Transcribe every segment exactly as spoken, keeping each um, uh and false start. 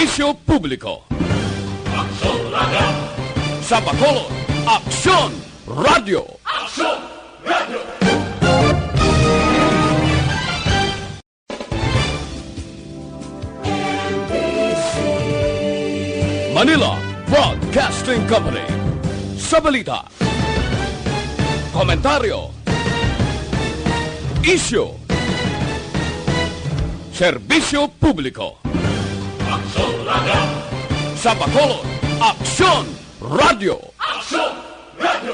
Serbisyo publiko. Aksyon Radio. Sa Bacolod, Aksyon Radio. Aksyon Radio. Manila Broadcasting Company. Sa balita, komentaryo, isyu, serbisyo publiko. Aksyon Radio. Sa Bacolod, Aksyon Radio. Aksyon Radio.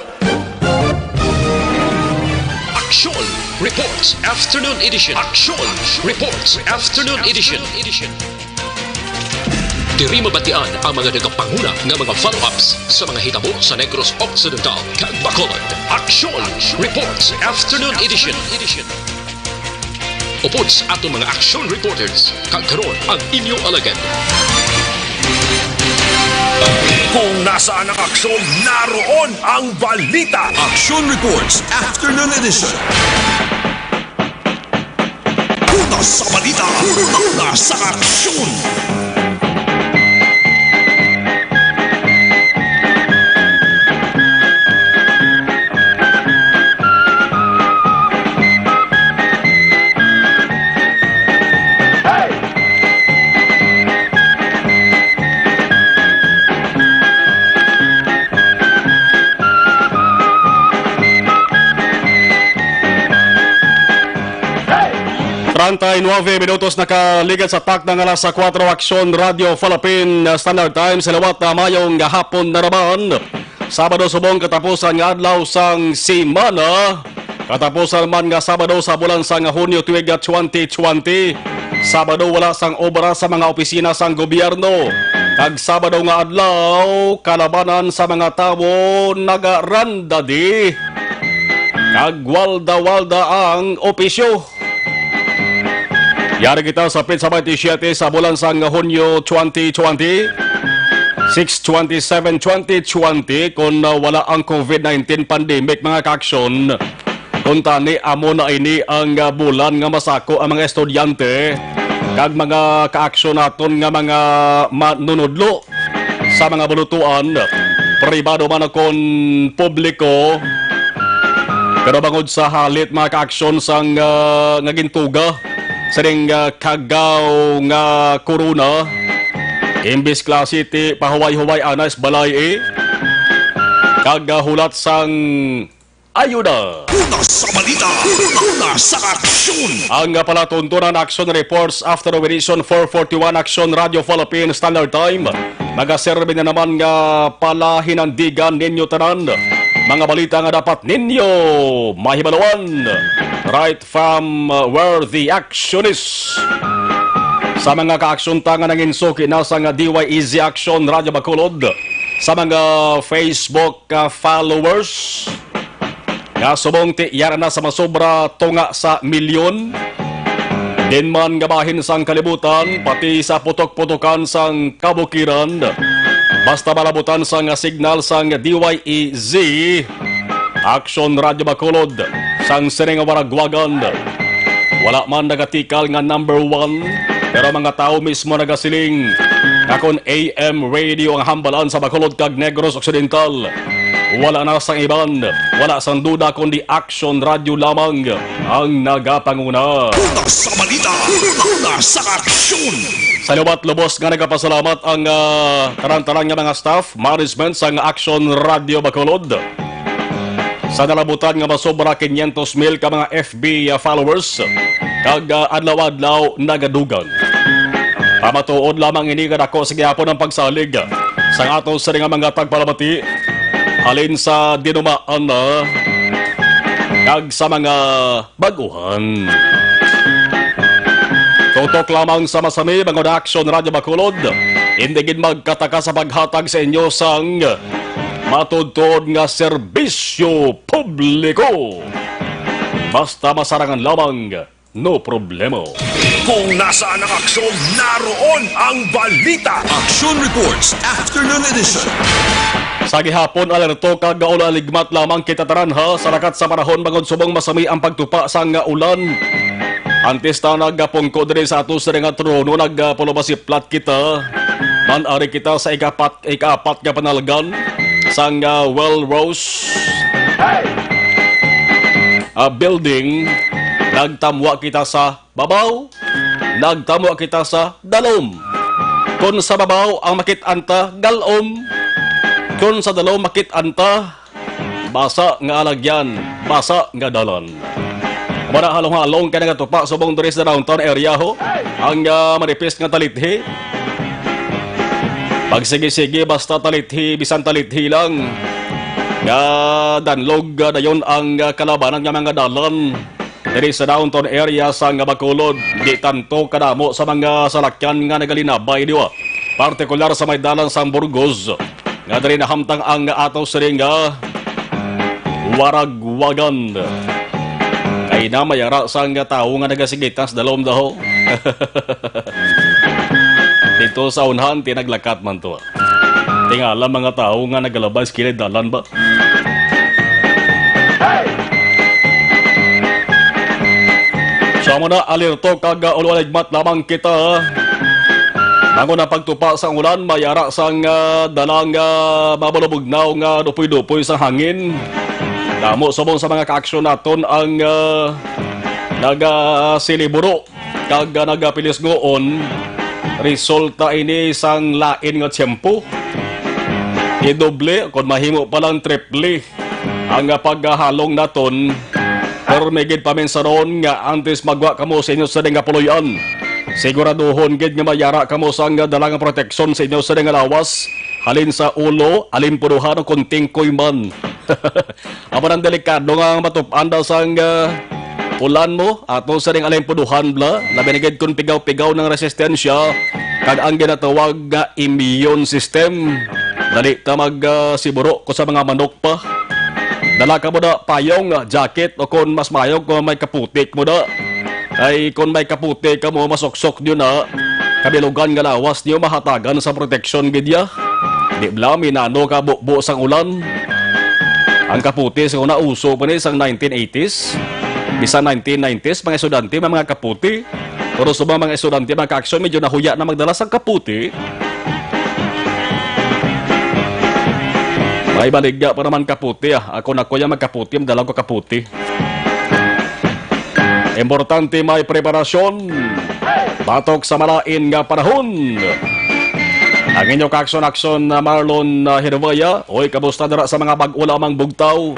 Aksyon Reports Afternoon Edition. Aksyon Reports Afternoon Edition. Diri mabatian ang mga nagapanguna nga mga follow-ups sa mga hitabo sa Negros Occidental kag Bacolod. Aksyon Reports Afternoon Edition. Upod sa aton mga aksyon reporters, kag karon ang inyo alagad. Kung nasaan ang aksyon, naroon ang balita. Aksyon Reports Afternoon Edition. Una sa balita, una sa aksyon. Treinta y nueve minutos nakaligad sa takna nga alas kuwatro, Aksyon Radio Philippine Standard Time. Sa liwat, ah, mayong hapon na naman. Sabado subong katapusan nga adlaw sang semana. Katapusan man nga Sabado sa bulan sang Hunyo tuig twenty twenty. Sabado wala sang obra sa mga opisina sang gobyerno. Kag Sabado nga adlaw, kalabanan sa mga tawo nagarandadi. Kag walda-walda ang opisyo. Yari kita sa petsa twenty-seven sa bulan sang Hunyo twenty twenty, six twenty-seven twenty twenty, kung, uh, wala ang COVID nineteen pandemic, mga kaaksyon. Kuntani, amo na ini ang, uh, bulan nga masako ang mga estudyante kag mga kaaksyon naton nga mga manunudlo sa mga bulutuan, pribado man o kon publiko, pero bangod sa halit mga kaaksyon sang, ah, nga gintuga sa ning, ah, kagaw nga corona, imbis klase ti pahuway-huway anay sa balay, eh, kag, ah, hulat sang ayuda. Una sa balita, una sa aksyon. Ang, ah, palatuntunan, Action Reports Afternoon Edition, four forty-one, Action Radio Philippine Standard Time. Magaserbi na naman nga palahinandigan ninyo tanan. Mga balita nga dapat ninyo mahibaluan. Right from, uh, where the action is. Sa mga kaaksyon ta nga nanginsuki na sa nga D Y E Z Action Radio Bacolod, sa mga Facebook, uh, followers, nga subong ti yara na sa masobra tunga sa milyon. Din man nga bahin sang kalibutan, pati sa putok-putokan sang kabukiran, basta malabutan sang signal sang D Y E Z, Action Radio Bacolod, sang sini nga waragwagan. Wala man nagatikal nga number one, pero mga tawo mismo nagasiling nga kon A M radio ang hambalan sa Bacolod kag Negros Occidental, wala na sang iban, wala sang duda, kundi Action Radio lamang ang nagapanguna. Una sa balita, una sa aksyon. Sa liwat lubos nga nagapasalamat ang, ah, tanan-tanan nga mga staff, management sang Action Radio Bacolod. Sa nalabutan nga masobra quinientos mil ka mga F B followers, kag, ah, adlaw-adlaw nagadugang. Pamatuod lamang ini nga dako sa gihapon ang pagsalig sang aton sini nga mga tagpalamati halin sa dinumaan na kag sa mga bag-uhan. Tutok lamang sa masami, bangod Action Radio Bacolod, indi gid magkataka sa paghatag sa inyo sang matudtod nga serbisyo publiko. Basta masarangan lamang, no problemo. Kung nasaan ang aksyon, naroon ang balita. Action Reports, Afternoon Edition. Sa gihapon, alerto kag gaulaligmat lamang kita tanan, ha, sa lakat sa panahon, bangod subong masami ang pagtupa sang ulan. Antes ta nagapungko diri sa ato sini nga trono, nagapalubasiplat kita. Man-ari kita sa ikapat, ikaapat nga panalgan sang, ah, Well Rose, ah, Building. Nagtamwa kita sa babaw, nagtamwa kita sa dalom. Kon sa babaw ang makit-an ta, galom. Kon sa dalom makit-an ta, basa nga alagyan, basa nga dalan. Wala halong-halong kay nagatupa subong diri sa downtown area ho ang, ah, manifest nga talithi. Pagsigi-sigi, basta talithi, bisan talithi lang. Nga danlog, ah, dayon ang, ah, kalabanan nga mga dalan diri sa downtown area sang Bacolod. Di tanto kadamo sa mga salakyan nga nagalinabay diwa, partikular sa may dalan sang Burgos, nga diri nahamtang ang ato siring nga waragwagan. Kay na may ara sang tawo nga nagasigitang sa dalom daw. Dito sa unhan, tinaglakat man to. Tingala mga tawo nga nagalabay sa kilid dalan ba? So, amo na, alerto kag, uh, ulo-aligmat lamang kita. Bangon ang pagtupa sang ulan, may ara sang, uh, dalang, uh, mabulabugnaw nga dupoy-dupoy sa hangin. Damo subong sa mga kaaksyon naton ang, uh, nagasiliburo kag nagapilisngoon, resulta ini sang lain nga tiyempo. Idoble, kon mahimo pa lang triple, ang paghalong naton. Pero may gid paminsaron nga antes magwa kamo sa inyo sini nga puloy-an, siguraduhon gid nga may ara kamo sang dala nga proteksyon sa inyo sini nga lawas, halin sa ulo, alimpuduhan o kon tingkoy man. Amo nang delikado nga matup-an daw sang, ah, ulan mo, ato sa ning alimpuduhan bla, labi na gid kon pigaw-pigaw ng resistensya kag ang ginatawag nga immune system. Dali ta mag, ah, siburo ko sa mga manok pa. Dala ka mo na payong, ah, jacket, o kon mas mayong kung may kaputik mo na. Ay, kon may kaputi kamo, masuksok niyo na, kabilugan nga lawas niyo mahatagan sa proteksyon gid ya. Di bala, minano ka bubo sang ulan. Ang kaputi sa una, uso pa ni sang nineteen eighties. Bisan nineteen nineties, mga estudyante, may mga kaputi. Pero sa mga, mga estudyante, mga kaaksyon, medyo nahuya na magdala sang kaputi. May baligya pa naman kaputi, ah. Ako na, kuya, magkaputi, madala ko kaputi. Importante may preparasyon batok sa malain nga panahon. Ang inyo kaaksyon-aksyon na Marlon, ah, Hirvaya. Oy, kamusta dira sa mga bag-o lamang bugtaw?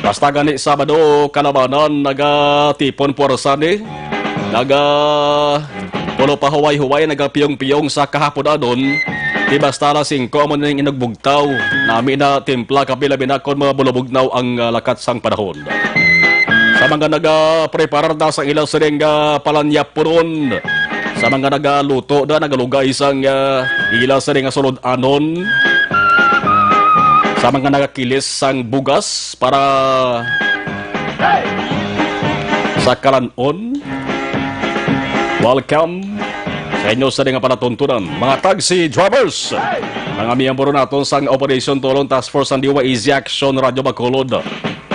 Basta gani Sabado, kalabanan, nagatipon puwersa ni. Naga pulo pa huway-huway, nagapiyong-piyong sa kahapon-anon. Di basta alas singko amo ning inugbugtaw. Nami na timpla kape, labi na kon mga bulabugnaw ang, ah, lakat sang panahon. Sa mga nagapreparar na sang ila sining, ah, palanyapuron, sa mga nagaluto na, nagalugay sang, ah, ila sining nga sulod-anon, sa mga nagakilis sang bugas para sa kalan-on. Welcome sa inyo sa nga palatuntunan, mga taxi drivers, mga miyembro naton sang Operation Tulong Task Force sang D Y E Z Action Radio Bacolod.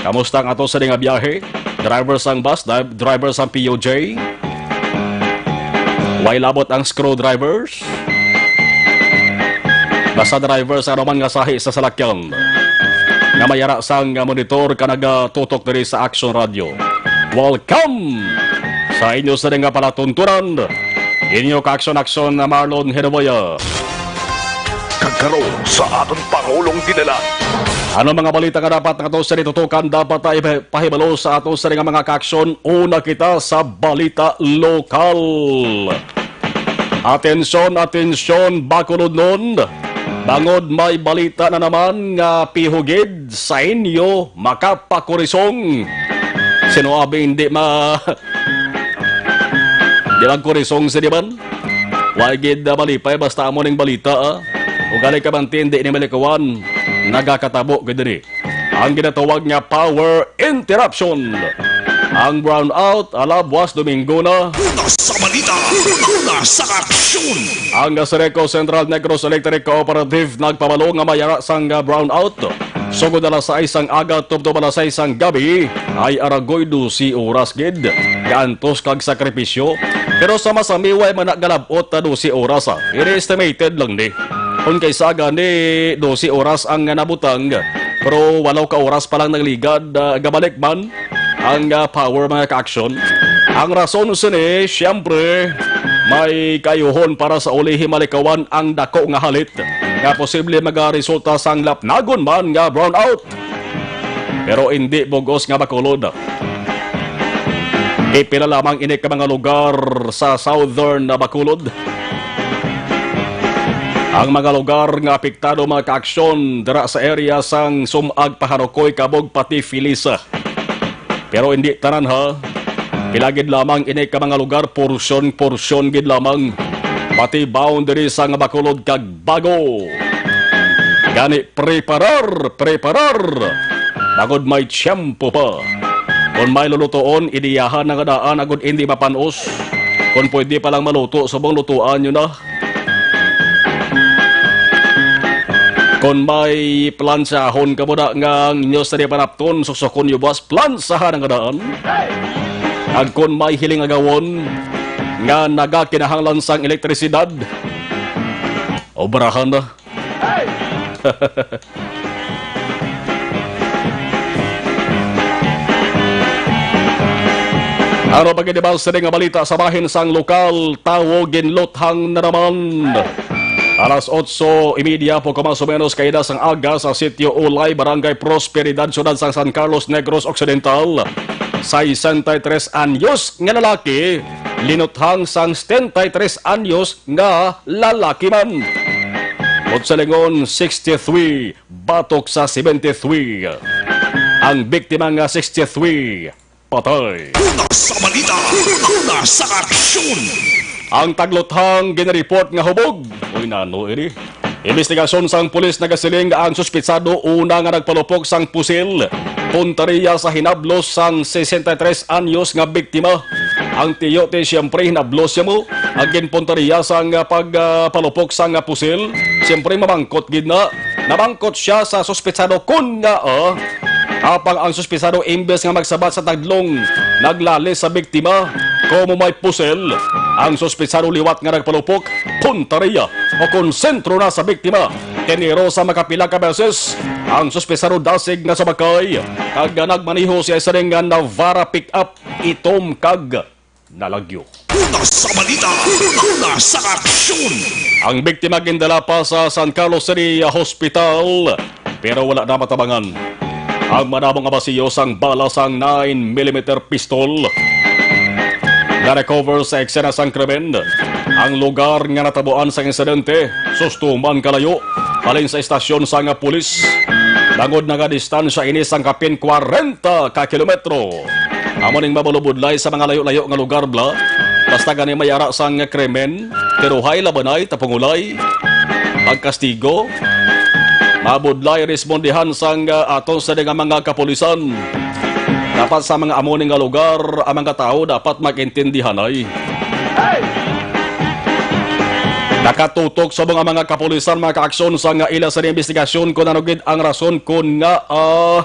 Kamusta ang ato sa nga biyahe? Driver sang bus, di-, driver sang P U J. Way labot ang screwdrivers. Basta driver sa anuman nga sahi sa salakyan nga may ara sang monitor ka nagatutok diri sa Action Radio. Welcome sa inyo sa nga palatuntunan. Inyo ka-aksyon-aksyon na Marlon Hinuboya. Kag karon sa aton Pangulong Dinala. Ano mga balita nga dapat nato sa tutukan, dapat ta ipahibalo sa ato sa nga mga kaaksyon? Una kita sa balita lokal. Atensyon, atensyon, Bacolodnon. Bangod may balita na naman nga pihugid sa inyo makapakurisong. Sino abi hindi ma-, di magkurisong si Diban? Wa gid na malipay basta amo ning balita, ah. Ugali ka man, hindi ni malikuan. Nagakatabo gid diri ang ginatawag nga power interruption. Ang brownout, ala, buwas Domingo na. Una sa balita, una sa aksyon. Ang Casireco Central Negros Electric Cooperative nagpabalo nga may ara sang brownout. Sugod alas sais sang aga tubtob alas sais sang gabi, ay aragoy dose oras gid. Gaantos kag sakripisyo. Pero sa masamiway man nagalab-ot na dose oras, ah. Ini estimated lang ni. Kung kaysa gani dose oras ang nabutang, pero walo ka oras pa lang nagligad, ah, gabalik man ang, ah, power, mga kaaksyon. Ang rason sini, siyempre, may kayuhon para sa uli himalikawan ang dako nga halit nga posible magaresulta sang lapnagon man nga brownout. Pero indi bug-os nga Bacolod. Ipila lamang ini ka mga lugar sa Southern na Bacolod. Ang mga lugar nga apektado, mga kaaksyon, dira sa area sang Sumag, Pahanukoy, Cabug, pati Felisa. Pero hindi tanan, ha. Pila gid lamang ini ka mga lugar, porsyon-porsyon gid lamang. Pati boundary sang Bacolod kag Bago. Gani, preparar, preparar. Bangod may tiyempo pa. Kon may lulutuon, idiyahan na nga daan agod indi mapanos. Kon pwede pa lang maluto, subong lutuan nyo na. Kon may plansahon kamo na nga ang inyo sa di panapton, suksukon nyo buwas, plansahan ang daan. Ag kon may hiling agawon nga nagakinahanglan sang elektrisidad, obrahan na. Ano pa gid ba sini nga balita sa bahin sang lokal? Tawo ginluthang na naman. Alas otso y media po, mas o menos, kaina sang aga sa Sitio Ulay, Barangay Prosperidad, Siyudad sang San Carlos, Negros Occidental. Sesenta y tres anyos nga lalaki linuthang sang setenta y tres anyos nga lalaki man. Buot silingon, sixty-three batok sa seventy-three. Ang biktima nga sixty-three, patay. Una sa balita, una sa aksyon. Ang tagluthang ginareport nga hubog. Uy, nano ini? Imbestigasyon sang pulis nagasiling nga ang suspitsado una nga nagpalupok sang pusil, punteriya sa hinablos sang sesenta y tres anyos nga biktima. Ang tiyo ti siyempre hinablos siya mo, ang ginpunteriya sang pag, ah, palupok sang pusil. Siyempre, mamangkot gid na. Namangkot siya sa suspitsado kon nga, ah, apang ang suspitsado, imbes nga magsabat sa tagdlong, naglalis sa biktima. Komo may pusil, ang suspitsado liwat nga nagpalupok, punteriya o kon sentro na sa biktima. Tiniro sa makapila ka beses ang suspitsado dasig nga sabakay, kag nagmaneho siya sa ring nga Navara pickup, itom kag nalagyo. Una sa balita, una sa aksyon. Ang biktima gindala pa sa San Carlos City Hospital, pero wala na matabangan. Ang madamo nga basiyo sang bala sang nine millimeter pistol na-recover sa eksena sang krimen. Ang lugar nga natabuan sang insidente, susto man kalayo halin sa istasyon sang pulis, bangod nagadistansya ini sang kapin kwarenta ka kilometro. Amo ning mabulobudlay sa mga layo-layo nga lugar, bla. Basta gani may ara sang krimen, tiruhay, labanay, tapungulay, pagkastigo, mabudlay respondihan sang, ah, aton sa nga mga kapulisan. Dapat sa mga amo ni nga lugar, ang mga tawo dapat mag-intindihanay. Nakatutok sa mga, mga kapulisan, mga kaaksyon sa nga ila sa investigasyon kung ano gid ang rason kung nga, ah,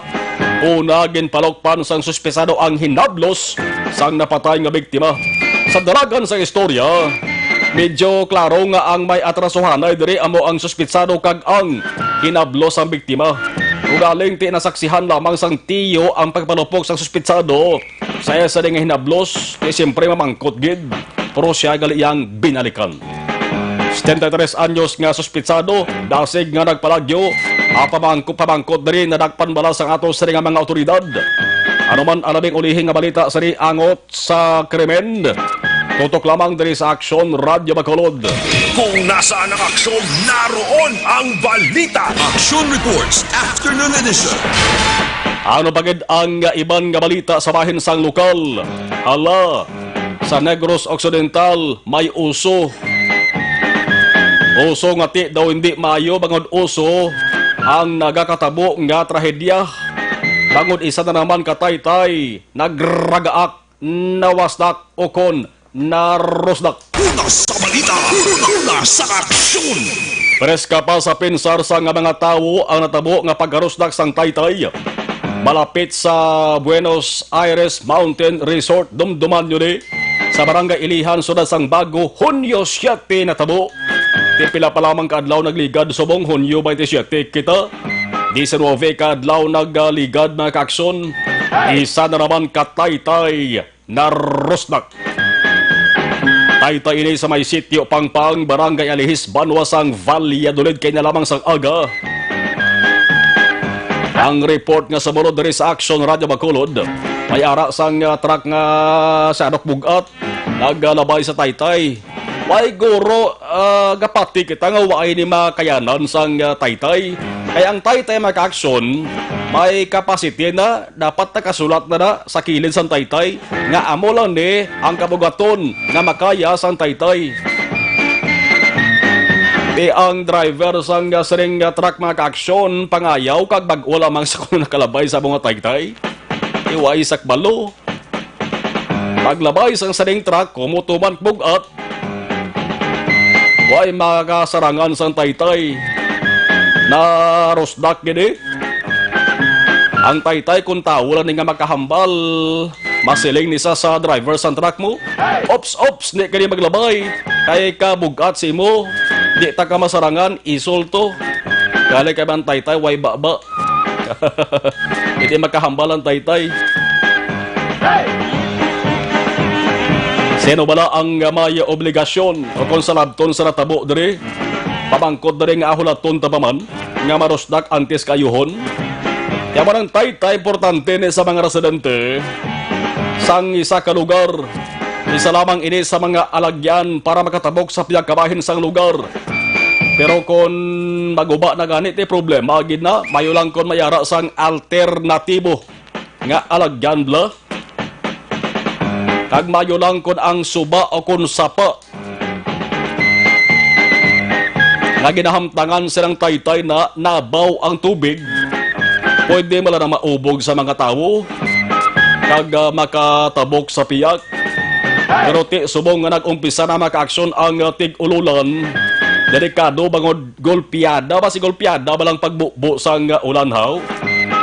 una ginpalukpan sang suspetsado ang hinablos sang napatay nga biktima. Sa dalagan sa istorya, medyo klaro nga ang may atrasohanay diri amo ang suspetsado kag ang hinablos sang biktima. Ugaling ti nasaksihan lamang sang tiyo ang pagpalupok sang suspetsado sa iya sa di nga hinablos, kay siyempre mamangkot gid. Pero siya gali iyang binalikan. Setenta y tres anyos nga suspitsado, dasig nga nagpalagyo, ang pamangko-, pamangkot diri nadakpan bala sang ato sa nga mga awtoridad. Ano man ang labing ulihi nga balita sa di angot sa krimen, tutok lamang diri sa Aksyon Radyo Bacolod. Kung nasaan ang aksyon, naroon ang balita. Action Reports, Afternoon Edition. Ano pa gid ang iban nga balita sa bahin sang lokal? Hala, sa Negros Occidental, may uso. Uso nga ti daw hindi maayo, bangod uso ang nagakatabo nga trahedya. Bangod isa na naman ka taytay nagragaak, nawasdak, ukon narusdak. Una sa balita, una sa aksyon. Preska pa sa pinsar sa nga mga tawo ang natabo nga pagkarusdak sang taytay malapit sa Buenos Aires Mountain Resort. Dumduman nyo ni sa Barangay Ilihan, Syudad sang Bago, Hunyo siete natabo. Ti pila pa lamang ka adlaw nagligad, subong Hunyo twenty-seven kita. Diecinueve ka adlaw nagligad, mga kaaksyon. Isa na naman ka taytay narusdak. Taytay ini sa may Sitio Pangpang, Barangay Alihis, banwa sang Valladolid, kay na lamang sang aga. Ang report nga sa Bulod diri sa Action Radio Bacolod, may ara sang, ah, truck nga sa Anok Bugat, nagalabay sa taytay. Way guro, ah, gapati kita nga way ni makayanan sang, ah, taytay. Kay ang taytay, mga kaaksyon, may capacity na, dapat nakasulat na na sa kilid sang taytay nga amo lang ni ang kabugaton nga makaya sang taytay. Di ang driver sang, ah, sining, ah, truck, mga kaaksyon, pangayaw kag bag-o lamang sa kuno nakalabay sa mga taytay. Iway sakbalo. Paglabay sang sining truck, kumutuman bugat. Way makasarangan sang taytay. Narusdak gid eh. Ang taytay, kung tawo lang ni nga makahambal, masiling ni sa, sa driver sang truck mo, "Ops, ops, di ka ni maglabay. Kay kabugat si mo, di ta ka masarangan, isol to." Kali kay man taytay, way baba. Hindi makahambal ang taytay. Sino bala ang may obligasyon o kung sa labton sa natabo diri? Pamangkot diri nga ahulaton ta pa man nga marusdak antes kaayuhon. Kaya man ang taytay importante ni sa mga residente sang isa ka lugar. Isa lamang ini sa mga alagyan para makatabok sa piyagkabahin sang lugar. Pero kon maguba na gani, ti problema gid na, mayo lang kon mayara sang alternatibo nga alagyan bala. Kag mayo lang kon ang suba o kon sapa nga ginahamtangan silang taytay na nabaw ang tubig, pwede man lang na maubog sa mga tawo kag, ah, makatabok sa piyag. Pero ti subong nga nag-umpisa na makaaksyon ang, ah, tig-ululan, delikado bangod golpeada ba si golpeada ba lang pagbubo sang, ah, ulan haw?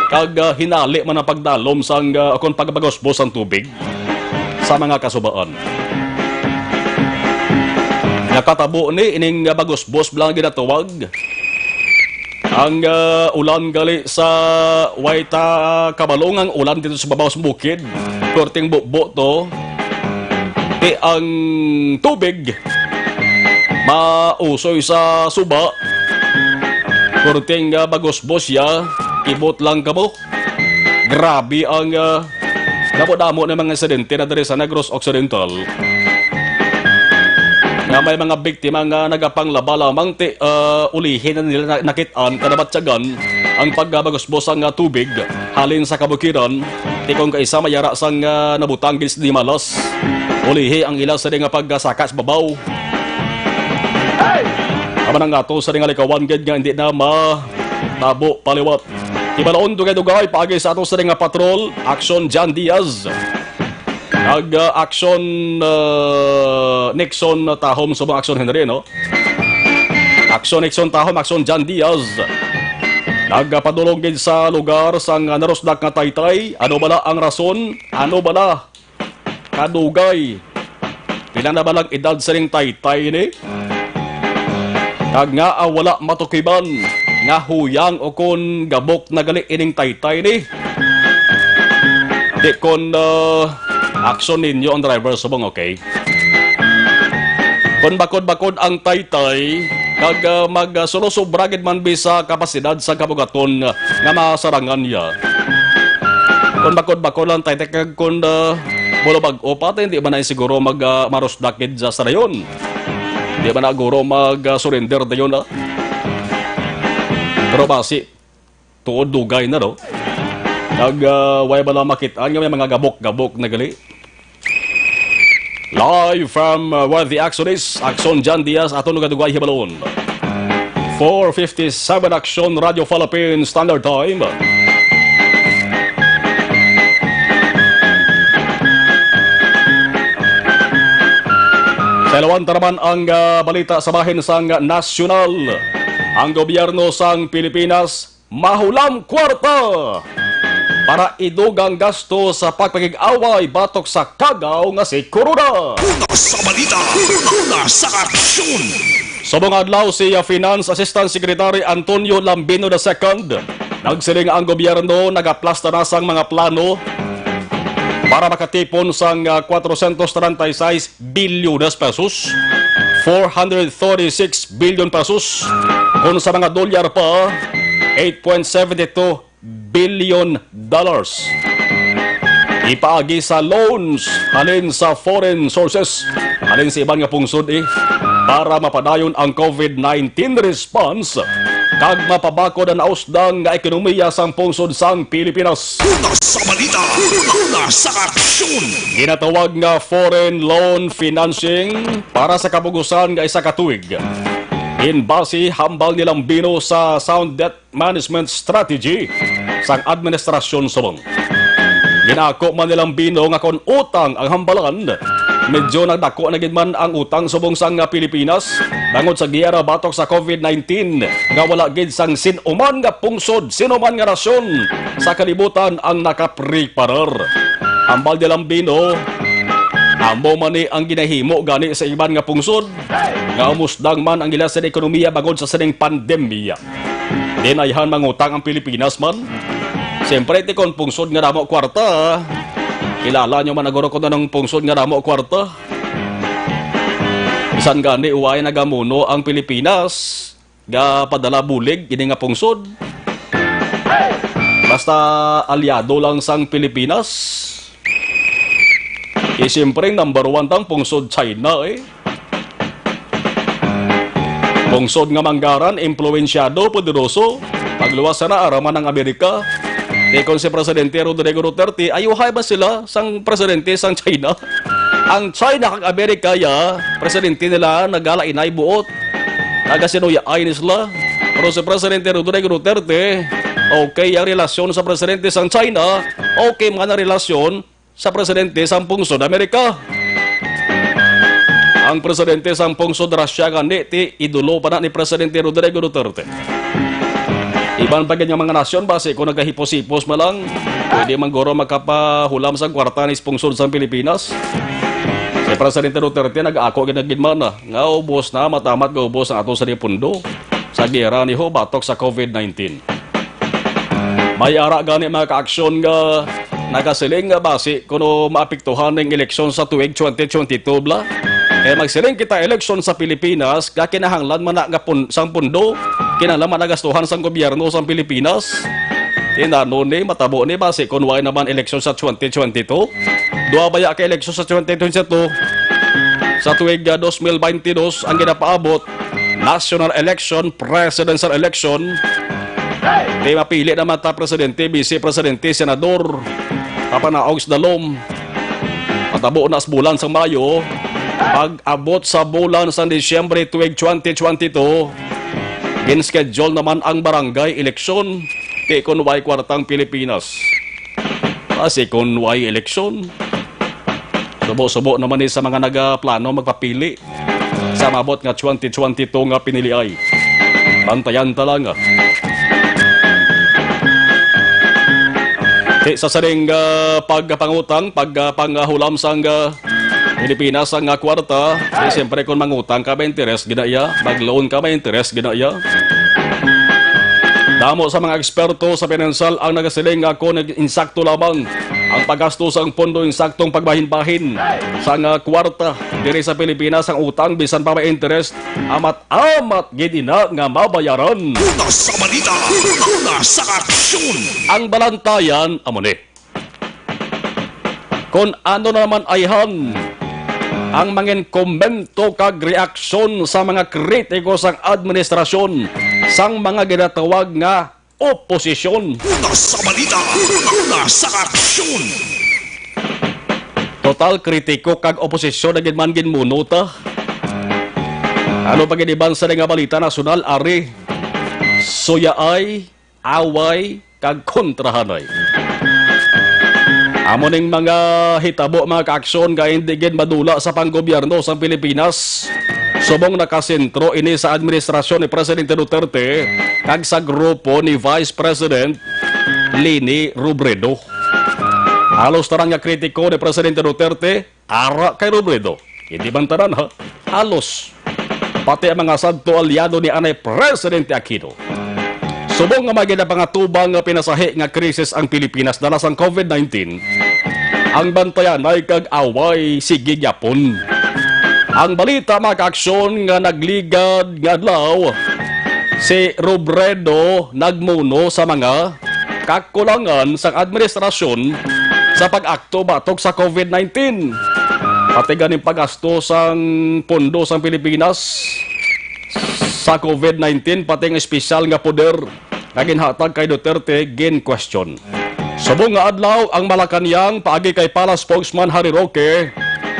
Kag, ah, hinali man ang pagdalom sang, ah, kon pagbagusbos sang tubig sa mga kasubaan. Nakatabo ni ining, ah, bagusbos bala nga ginatawag. Ang, ah, ulan gali sa way ta kabalo nga ang ulan dito sa babaw sa bukid. Perting bubo to. Ti ang tubig mausoy sa suba. Perting, ah, bagusbos ya, ibot lang kamo. Grabe ang, ah, damo-damo na mga insidente na diri sa Negros Occidental nga may mga biktima nga nagapanglaba lamang ti, ah, ulihi na nila na-, nakit-an, kanabatyagan ang pagbagusbos sang, ah, tubig halin sa kabukiran. Ti kon kaisa mayara sang, ah, nabutang gid sa dimalas, ulihi ang ila sa nga pagkasaka sa babaw. Amo na nga to sa nga likawan gid nga hindi na matabo paliwat. Kibalaon dugay-dugay paagi sa ato sa nga patrol, Action John Diaz. Nag, ah, Action, ah, Nixon Tahom sa mga Action Henry, no? Action Nixon Tahom, Action John Diaz. Nagapadulong gid sa lugar sang narusdak nga taytay. Ano bala ang rason? Ano bala kadugay? Pila na ba lang edad sining taytay ini? Kag ngaa wala matukiban nga huyang o kon gabok na gali ining taytay ini? Di kon, ah, aksyon ninyo ang driver subong, okay? Kon bakod-bakod ang taytay, kag, ah, mag, ah, sulusobra gid man bi sa kapasidad sa kabugaton nga masarangan niya. Kon bakod-bakod lang taytay, kag kon, ah, bulubag-o pa, ti hindi man na siguro mag, ah, marusdak gid sa sarayon. Di man na guro mag, ah, surrender dayon, ah. Pero basi, tuod dugay na, no? Nag, ah, way bala makit-an nga may mga gabok-gabok na gali. Live from, uh, where the action is, Action John Diaz, aton nga dugay hibalon. Four fifty-seven Action Radio Philippines Standard Time. Ilawan ta naman ang, ah, balita sa bahin sang nasyonal. Ang gobyerno sang Pilipinas mahulam kwarta para idugang gasto sa pagpakig-away batok sa kagaw nga si Corona. Una sa balita, una sa aksyon. Subong adlaw, si, ah, Finance Assistant Secretary Antonio Lambino the second nagsiling nga ang gobyerno nagaplasta na sang mga plano para makatipon sang, ah, kwatrosyentos treinta y seis bilyones pesos, four hundred thirty-six billion pesos, kung sa mga dolyar pa, eight point seven two billion dollars. Ipaagi sa loans halin sa foreign sources, halin sa iban nga pungsod, eh, para mapadayon ang COVID nineteen response kag mapabakod ang nausdang nga ekonomiya sang pungsod sang Pilipinas. Una sa balita, una sa aksyon. Ginatawag nga foreign loan financing para sa kabugusan nga isa ka tuig. Ginbase hambal ni Lambino sa sound debt management strategy sang administrasyon subong. Ginako man ni Lambino nga kon utang ang hambalan, medyo nagdako na gid man ang utang subong sang Pilipinas tungod sa giyera batok sa COVID nineteen nga wala gid sang sin-o man nga pungsod, sin-o man nga nasyon sa kalibutan ang nakapreparar. Hambal ni Lambino, amo man ni ang ginahimo gani sa iban nga pungsod nga umusdang man ang ila sa ekonomiya bangod sa sining pandemya. Di na ayhan mangutang ang Pilipinas man. Siyempre, ti kon pungsod nga damo kwarta, kilala nyo man, naguro, kung anong pungsod nga damo kwarta. Bisan gani, way nagamuno ang Pilipinas nga padala bulig ini nga pungsod. Basta alyado lang sang Pilipinas. Eh, siyempre, number one tang pungsod China, eh. Pungsod nga manggaran, impluwensyado, poderoso, pagluwas sana araman ang Amerika. Kay kon si Presidente Rodrigo Duterte, ayuhay ba sila sang presidente sang China? Ang China kag Amerika, ya, presidente nila nagalainay buot. Nagasinuyaay ni sila. Pero si Presidente Rodrigo Duterte, okay ang relasyon sa presidente sang China, okay man ang relasyon sa presidente sang pungsod Amerika. Ang presidente sang pungsod Russia gani ti idolo pa na ni Presidente Rodrigo Duterte. Iban pa gid nga mga nasyon, basi kung nagahipos-hipos man lang, pwede man guro makapahulam sang kwarta ni pungsod sang Pilipinas. Si Presidente Duterte nag-ako gid na gid man, ah, nga ubos na, matamat nga ubos ang ato sa pundo sa giyera ni ho batok sa COVID nineteen. May ara gani mga kaaksyon nga nagasiling nga basi kuno maapektuhan ning eleksyon sa tuig twenty twenty-two bala. Kay magsiling kita, eleksyon sa Pilipinas nga kinahanglan man na nga pun-, sang pundo, kinahanglan man na gastuhan sang gobyerno sang Pilipinas. Inano ni, matabo ni basi kun way naman eleksyon sa twenty twenty-two? Duha baya ka eleksyon sa twenty twenty-two? Sa tuig, ah, dos mil baynte dos ang ginapaabot, national election, presidential election. Kay mapili naman ta presidente, vice presidente, senador, papanaog sa dalom. Matabo na sa bulan sang Mayo, pag-abot sa bulan sang Disyembre tuig twenty twenty-two, gin-schedule naman ang barangay election. Ti kun way kwartang Pilipinas. Basi kun way eleksyon. Subo-subo naman ni sa mga nagaplano magpapili sa maabot nga twenty twenty-two nga piniliay. Bantayan ta lang, ah. Ti sa sining, ah, pagpangutang, pag, ah, panghulam sang, ah, Pilipinas ang, ah, kwarta, eh, siyempre, kung mangutang ka, may interes gina iya. Mag-loan ka, may interes gina iya. Damo sa mga eksperto sa pinansyal ang nagasiling nga kung insakto lamang ang paggasto sang pondo, insaktong pagbahin-bahin sang, ah, kwarta diri sa Pilipinas, ang utang, bisan pa may interes, amat-amat gid ina nga mabayaran. Una sa balita, una sa aksyon. Ang balantayan amo ni. Kon ano na naman ayhan ang mangin komento kag reaksyon sa mga kritiko sang administrasyon sang mga ginatawag nga oposisyon. Una sa balita, una sa aksyon. Total, kritiko kag oposisyon na gid man ginmuno ta. Ano pa gid iban sa nga balita nasyonal, ari? Suyaay, away, kag kontrahanay. Amo ning mga hitabo, mga kaaksyon, nga hindi gid madula sa panggobyerno sa Pilipinas. Subong nakasentro ini sa administrasyon ni Presidente Duterte kag sa grupo ni Vice President Leni Robredo. Halos tanan nga kritiko ni Presidente Duterte ara kay Robredo. Hindi man tanan, ha? Halos. Pati ang mga sadto alyado ni anay Presidente Aquino. Subong nga may ginapangatubang nga pinasahi nga krisis ang Pilipinas dala sang COVID nineteen, ang bantayanay kag away sige gyapon. Ang balita, mga kaaksyon, nga nagligad nga adlaw, si Robredo nagmuno sa mga kakulangan sang administrasyon sa pag-akto batok sa COVID nineteen. Pati ganing paggasto sang pondo sang Pilipinas sa COVID nineteen, pati ang espesyal nga poder nga ginhatag kay Duterte, gin-question. Subong nga adlaw, ang Malacañang, paagi kay Palace spokesman Harry Roque,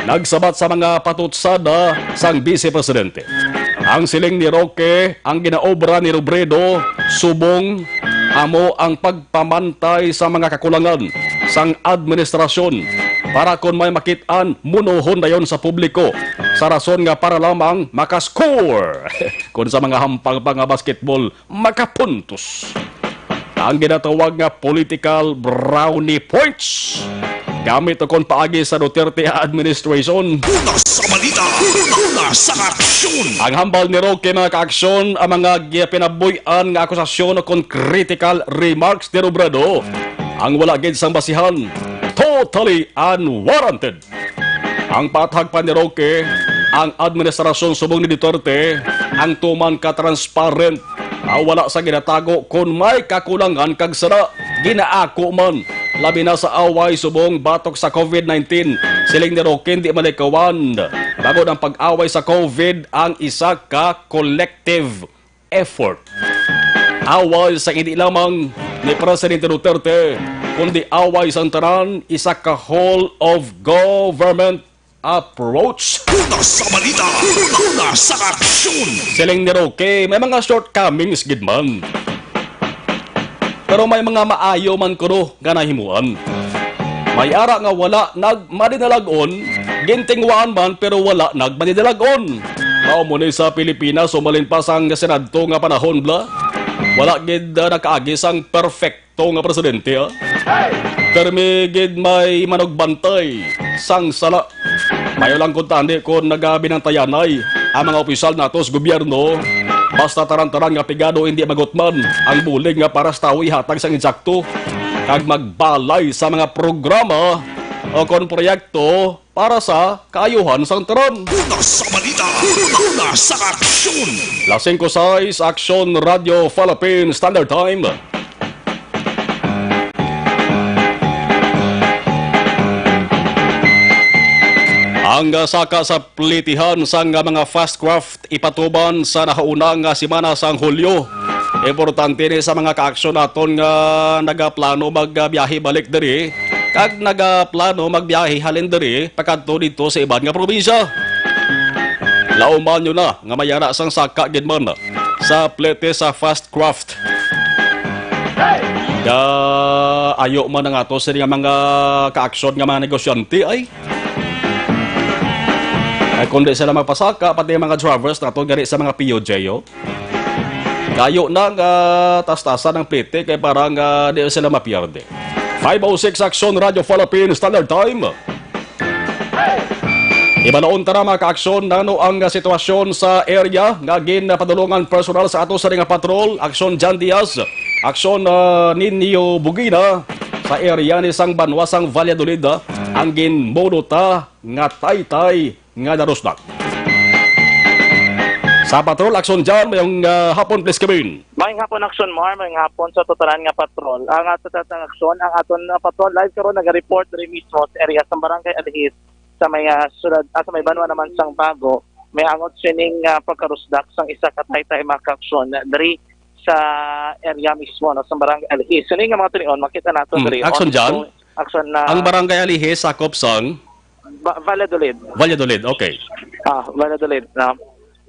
nagsabat sa mga patutsada sang Vice Presidente. Ang siling ni Roque, ang ginaobra ni Robredo subong amo ang pagpamantay sa mga kakulangan sang administrasyon para kon may makit-an, munohon dayon sa publiko sa rason nga para lamang makascore kon sa mga hampang pa nga basketball, makapuntos. Ang ginatawag nga political brownie points gamit ukon paagi sa Duterte administration. Una sa balita, una sa aksyon. Ang hambal ni Roque, mga kaaksyon, ang mga gipinabuy-an nga akusasyon ukon critical remarks ni Robredo ang wala gid sang basihan, totally unwarranted. Ang paathag pa ni Roque, ang administrasyon subong ni Duterte ang tuman ka transparent, nga wala sa ginatago kon may kakulangan kag sala ginaako man, labi na sa away subong batok sa COVID nineteen. Siling ni Roque, hindi malikawan bangod ang pag-away sa COVID ang isa ka collective effort. Away sa hindi lamang ni Presidente Duterte, kundi away sang tanan, isa ka whole of government approach. Una sa balita, una sa aksyon. Siling ni Roque, may mga shortcomings gid man. Pero may mga maayo man kuno nga nahimuan. May ara nga wala nagmadinalag-on, gintinguhaan man pero wala nagmadinalag-on. Mao mo ni sa Pilipinas, umalin pa sang sinadto nga panahon, bla. Wala gid, ah, nakaagi sang perfecto nga presidente, ah. Permi gid may manugbantay sang sala. Mayo lang kuntani kon nagabinantayanay ang mga opisyal nato sa gobyerno, basta taran-taran nga pigado hindi magutman ang bulig nga para sa tawo ihatag sang insakto, kag magbalay sa mga programa o kon proyekto para sa kaayuhan sang tanan. Una sa balita, una sa aksyon. Las singko sais, Aksyon Radio Philippines Standard Time. Ang, ah, saka sa plitihan sang, ah, mga fast craft ipatuman sa nahauna nga semana sang Hulyo. Importante ni sa mga kaaksyon naton nga nagaplano magbiyahe balik diri kag nagaplano magbiyahe halin diri pakadto didto sa iban nga probinsya. Lauman nyo na nga may ara sang saka gid man sa plete sa fast craft. Ga ayo man ang ato sini nga mga kaaksyon nga mga negosyante ay. Ay, kung di sila magpasaka, pati ang mga drivers nato gani sa mga P U J, oh. Kayo na nga tas-tasan ang plete kay para nga di sila mapierde. Five oh six Aksyon Radio Philippines Standard Time. Ibalaon ta na, mga kaaksyon, nano ang, ah, sitwasyon sa area nga ginpadulungan personal sa ato sa nga patrol, Aksyon John Diaz, Aksyon, ah, Nino Bugina, sa area ni sang banwa sang Valladolid, ah, ang ginmuno ta nga taytay nga narusdak. Sa patrol, Aksyon John, mayong, ah, hapon, please, Kevin. Maayong hapon, Aksyon Mar, maayong hapon sa totalan nga patrol. Ang ato tatang aksyon, ang aton, ah, patrol live karon naga-report diri mismo sa area sa Barangay Alihis, sa may, ah, sulod, ah, sa may banwa naman sang Bago, may angot sining, ah, pagkarusdak sang isa ka taytay, mga kaaksyon, diri sa area mismo, no, sa Barangay Alihis. Sini nga mga tinion, makita nato Hmm, diri. Aksyon On dyan? Aksyon na Ang Barangay Alihis, sakop sang? Ba-, Valladolid. Valladolid, okay. Ah, Valladolid, no?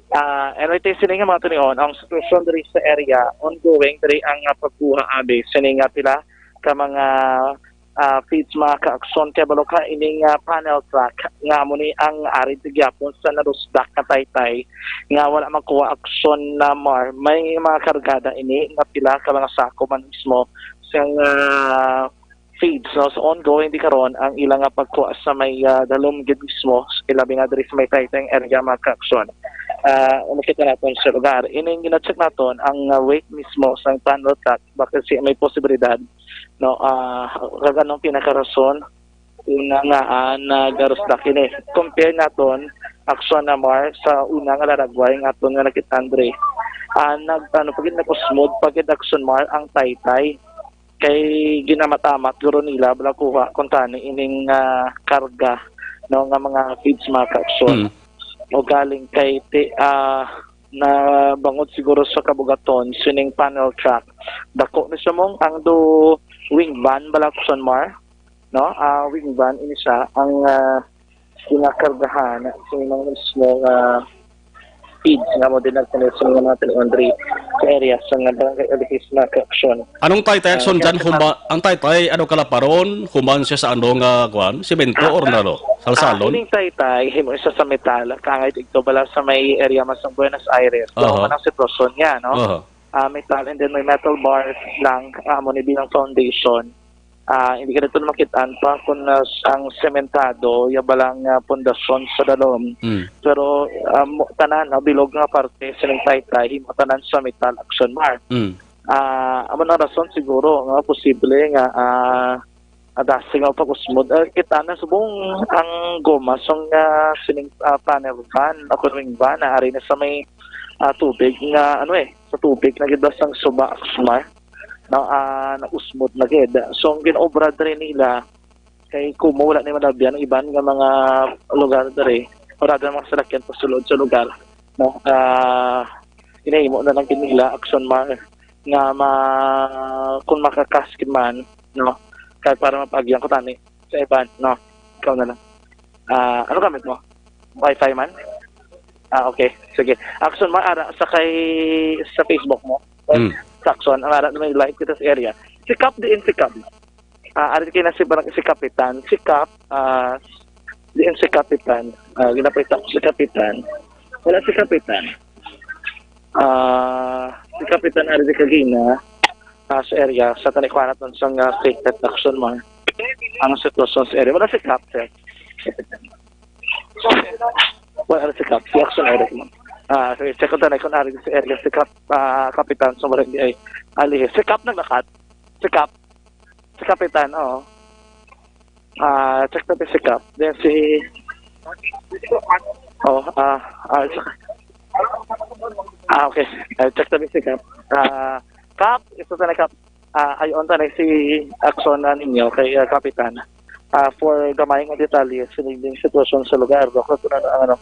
Ah, anyway, sini nga mga tinion, ang sitwasyon diri sa area, ongoing diri ang, ah, pagkuha, abi, sini nga pila ka mga ah, feeds, mga ka-aksyon, kay balo ka ining, ah, panel truck nga amo ni ang ari gihapon sa narusdak nga taytay nga wala makuha, aksyon, na Mar. May mga kargada ini nga pila ka mga sako man mismo sang, ah, feeds, no? So, ongoing di karon ang ilang nga pagkuha sa may, ah, dalom gid mismo, ilabi na diri sa may taytay area, mga ka-aksyon. Ah, nakita naton sa lugar. Ining gina-check naton ang, ah, weight mismo sang panel truck, baka si may posibilidad, no, ah, kag anong pinakarason una nga, ah, nagarusdak ini. Compare naton, aksyon, na Mar, sa una nga laragway nga aton nga nakita, Andre. Ah, nag, ano, pagid nag-usmod, pagid, aksyon, Mar, ang taytay. Kay ginamamat guro nila, bala, kuha, kung tani, ining, ah, karga, no, nga mga feeds, mga ka-aksyon. Mm. O galing kay ti-, ah, na bangod siguro sa kabugaton sining panel truck. Dako ni siya, mong ang do wing van, bala, aksyon, Mar, no? Ah, wing van ini siya ang, ah, ginakargahan sa mga mismo nga feeds nga mo din nagtanil sa mga tanion diri sa area sa nga barangay Alihis, mga ka-aksyon. Anong taytay, ah, aksyon, kaya dyan? Sa humba-, ang taytay, ano, kalaparon, human siya sa ano nga, kuan, simento, ah, or nalo? Salsalon? Ah, ining taytay, himo isa sa metal, kangay dito bala sa may area mas ng Buenos Aires. So, aha, ang sitwasyon niya, no? Aha. Ah, metal, and then may metal bars lang, ah, mo ni bilang foundation. Ah, hindi ka dito makit-an pa kung, ah, ang sementado, ya balang, ah, pundasyon sa dalom. Mm. Pero, ah, mo-, tanan, ah, bilog nga parte, sining taytay, himo tanan sa metal, aksyon, Mar. Mm. Ah, amo na rason siguro nga posible nga, ah, adasig ang pag-usmod. Ah, kita na subong ang goma sang, ah, sining, ah, panel van, o wing van, na ari na sa may, ah, tubig nga, ano eh, sa tubig na gid sang suba, aksyon, Mar. No, ah, nausmod na gid. So, ang ginaobra diri nila, kay kumo wala ni malabyan ang iban nga mga lugar diri, wala na mga salakyan pasulod sa lugar, no? Ah, ginahimo na lang gid nila, aksyon, Mar, nga ma-, kung makakaskin man, no? Kaya para mapaagyan ko tani sa iban, no? Ikaw na lang. Ah, ano gamit mo? Wi-Fi man? Ah, okay. Sige. Aksyon, Mar, ara sa kay, sa Facebook mo. Mm. Sa aksyon, ang ara na may live kita sa area. Si Kap diin, si Kap. Ah, ari kay na si barang, si Kapitan. Si Kap, ah, diin si Kapitan. Ah, ginapita ko si Kapitan. Wala si Kapitan. Ah, si Kapitan ari di kagina, ah, sa area, sa tanikwarat nun sa nga state action mo. Ang sitwasyon sa area. Wala si Kap, sir. Wala si Kap. Si action area mo. Ah, sige, check ko tayo kung ari sa area si Kap, ah, Kapitan sa barangay Alihis. Si Kap naglakat. Si Kap. Si Kapitan, oo. Ah, check na si Kap. Then si, oh, ah, ah, sa-, ah, okay. Ah, check na si Kap. Ah, Kap, ito na, Kap. Ah, ayon ta na si aksyon na ninyo kay, ah, Kapitan. Ah, for gamay nga detalye, sining sitwasyon sa lugar, do, kung ano ang ano.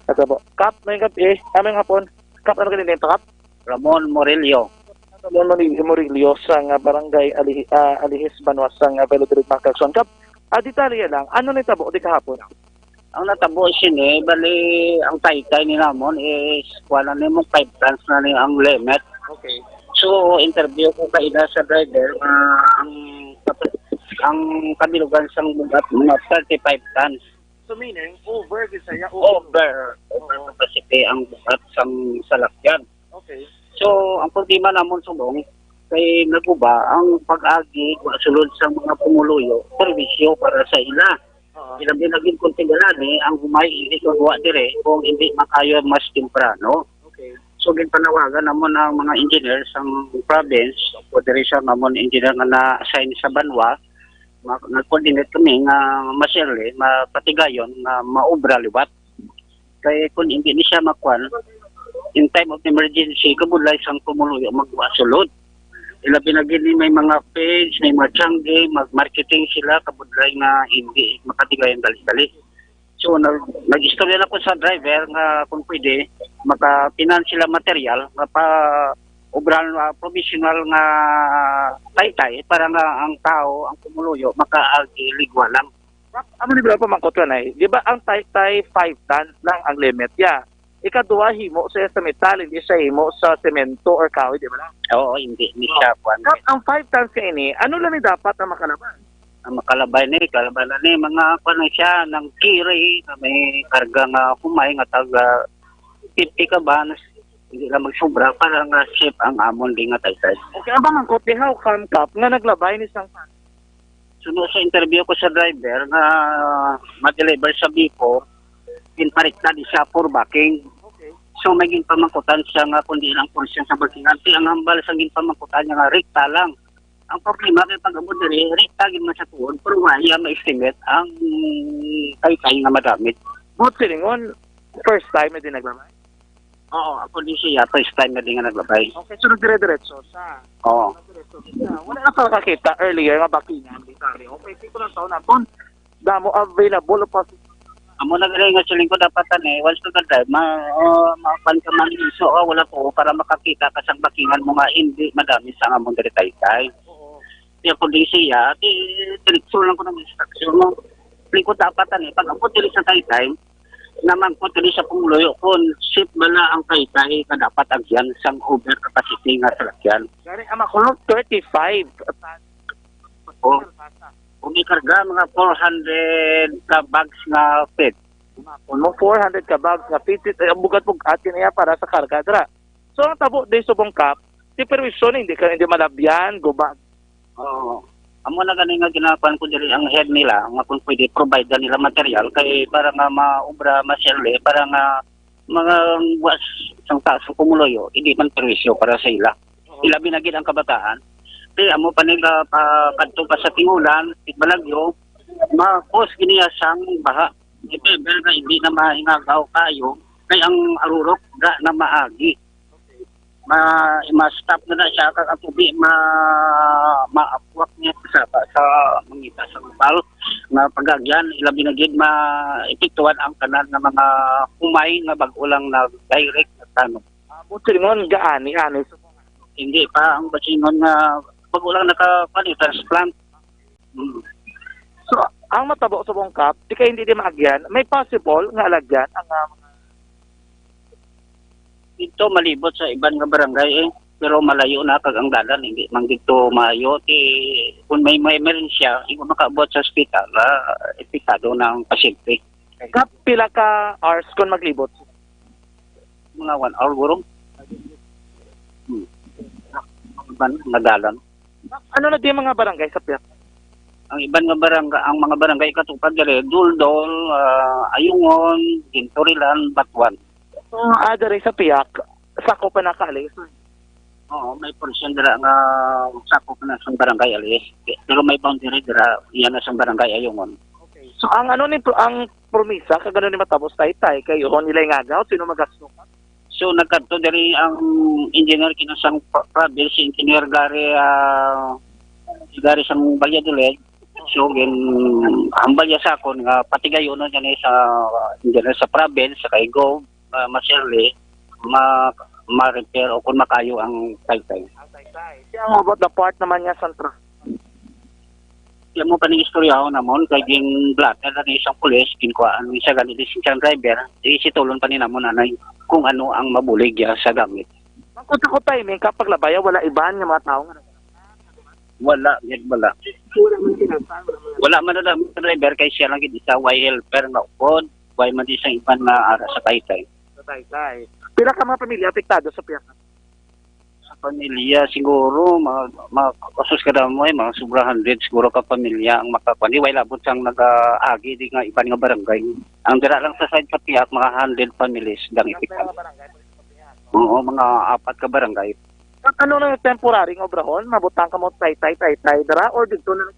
At, ah, Kap, may gabi, eh, ah, may hapon. Kap, ano ganito, Kap? Ramon Murillo. Ramon Mori-, Murillo sa nga barangay Ali-, ah, Alihis, Banwa sa nga Valladolid, mga ka-aksyon. Kap, ah, detalye lang, ano nitabo di kahapon? Ang natabo sini, bali, ang taytay ni namon is, kuha na nimo, five tons na ni ang limit. Okay. So, interview ko kaina sa driver, ah, ang, ang kabilugan sang bugat, mga thirty-five tons. So, meaning, over, Bisaya, over. Over, over capacity ang bugat sang salakyan. Okay. So, ang problema namon subong, kay naguba ang pag-agi, wa sulod sa mga pumuluyo, serbisyo para sa ila. Oo. Ilabi na gid kung tinggalani, ang humay hindi magawa dire kung hindi makayo mas temprano. Okay. So, ginpanawagan namon ang mga engineer sa province, o dire sa namon engineer nga na-assign sa Banwa, ma-, nag-coordinate kami nga mas early, mapatigayon nga maobra liwat. Kay kung hindi ni siya makuan, in time of emergency, kabudlay sang pumuluyo magwa sulod. Ilabi na gid ni may mga page, may mga tiyangge, mag-marketing sila, kabudlay nga hindi makatigayon dali-dali. So, nag-, nag-istorya na ko sa driver nga kung pwede, maka-finance sila material, nga pa obral, ah, professional nga taytay para nga ang tao, ang pumuluyo, makaagi ligwa lang. Amo ni ba pamangkot ko na eh. Di ba ang taytay five tons lang ang limit niya? Ikaduha, himo siya sa metal, hindi siya himo sa semento or kahoy, di ba lang? Oo, hindi, hindi siya, kuwan. Kap, ang five tons ka ini, ano lang ni dapat na makalabas? Ang makalabay ni, kalabay na ni, mga kuwan na siya, ng kiri, nga may karga nga humay, nga taga fifty ka ba, hindi lang magsobra para nga safe ang amon di nga taytay. Okay, abang ang kote, how come, Kap, nga naglabay ni sang Suno sa interview ko sa driver nga ma-deliver sa Bico, ginparikta di siya for backing. Okay. So, may ginpamangkutan siya nga kung di lang portion sa backing. Ang hambal sa ginpamangkutan niya nga rekta lang. Ang problema kay pag-abot diri, rekta gid man sa tuod, pero wa iya ma-estimate ang taytay nga madamit. Buot silingon, first time na din naglabay? Oo, ako di siya, first time na din nga naglabay. Okay, so dire-diretso sa Oo. Diretso sa. Wala na ka nakakita earlier nga backingan, di pare. Okay, singko lang taon na. Kung damo available o pos- Amo na gani nga siling ko dapat ani, once ka drive, ma, oh, mapan ka man iso, oh, wala po para makakita ka sang backingan mo nga hindi madami sa among diri taytay. Oo. Kaya kung di siya, di diretso lang ko ng instruction mo. Siling ko dapat ani, pag abot diri sa taytay, naman ko diri sa pumuluyo kung safe bala ang taytay ka dapat agyan sang over capacity nga salakyan. Gani, ang makulong thirty-five. Oh. Kung may karga, mga four hundred ka bags nga feed. Kung mo four hundred ka bags nga feed, eh, ang bugat-bugat niya para sa karga, dira. So, ang tabo di subong, Kap, si perwisyon, hindi ka, hindi malabyan, guba. Oo. Amo na gani nga ginakuan ko diri ang head nila, nga kung pwede provide na nila material kay para nga maobra, masyerle, para nga mga was sang taas ang pumuluyo, hindi man perwisyo para sa ila. Oo. Ilabi na gid ang kabataan. Kay amo pa nila pa kadto pa sa tingulan, balagyo, ma-cause giniya sang baha. If ever nga hindi na mahingagaw kayo, kay ang arurok ga na maagi. Ma, ma-stop na na siya, kag ang tubig ma, maakwak niya sa, sa mangita sa lupal nga pag-agyan, ilabi na gid maepektuhan ang tanan nga mga humay nga bag-o lang na direct na tanong. Ah, buot silingon, gaani, ani. Hindi pa ang basingon nga bag-o lang naka, kuwan, eh, transplant. Mm. So, ang matabo subong, Kap, di kay hindi di maagyan, may possible nga alagyan ang, ah, mga Dito malibot sa iban nga barangay, eh. Pero malayo na kag ang dalan, hindi man dito maayo. Ti, kung may, may emerensya, hindi makaabot sa ospital, ah, epekado na ang pasyente. Kap, pila ka hours kung maglibot? Mga one hour, guro. Hmm. Iban nga dalan. Ano na di mga barangay sa Piak? Ang iban nga barangay, ang mga barangay katupad diri, Duldol, ah, Ayungon, Ginturilan, Batuan. So, ah, diri sa Piak, sakop pa na ka, Alex? Oo, may portion dira nga sakop na sa barangay, Alex. Pero may boundary dira, iya na sa barangay Ayungon. Okay. So, ang ano ni, ang promisa, kag ano ni matapos, Taytay, kayo, ho nila ingagaw, sino magasto? So, nagkadto diri ang engineer kinasang pa-, province, si Engineer Gary, ah, Gary sang Valladolid. So, gin-, hambal niya sa akon nga patigayon na niya sa engineer sa province, sa kay Gov, ah, Maserli, ma-, ma-repair o kung makayo ang taytay. Ang taytay. Siya, how about the part naman niya, Santra? Di mo pa ni istoryaho namon kay gin-blotter na ni isang pulis, ginkuhaan ni siya gani lisensya ang driver, di si tulon pa ni namon anay kung ano ang mabulig ya sa gamit. Mangkot ako timing ka paglabaya, wala iban nga mga tao nga nag- Wala, gid wala. Wala man na lang ang driver kay siya lang gid isa, way helper nga upod, way man di isang iban nga ara sa taytay. Sa taytay. Pila ka mga pamilya apektado sa piyak? Sa pamilya, siguro, mga, mga, kasos ka damo, eh, mga sobra hundred siguro ka pamilya ang makakuan. Di, way labot sang nag-agi di nga iban nga barangay. Ang dira lang sa side sa Piak, mga hundred families dang Ang ipikal. Mga barangay, mga piyak. Oo, mga apat ka barangay. At ano na yung temporary nga obrahon? Mabutang ka mo taytay, taytay, dira, or dito na?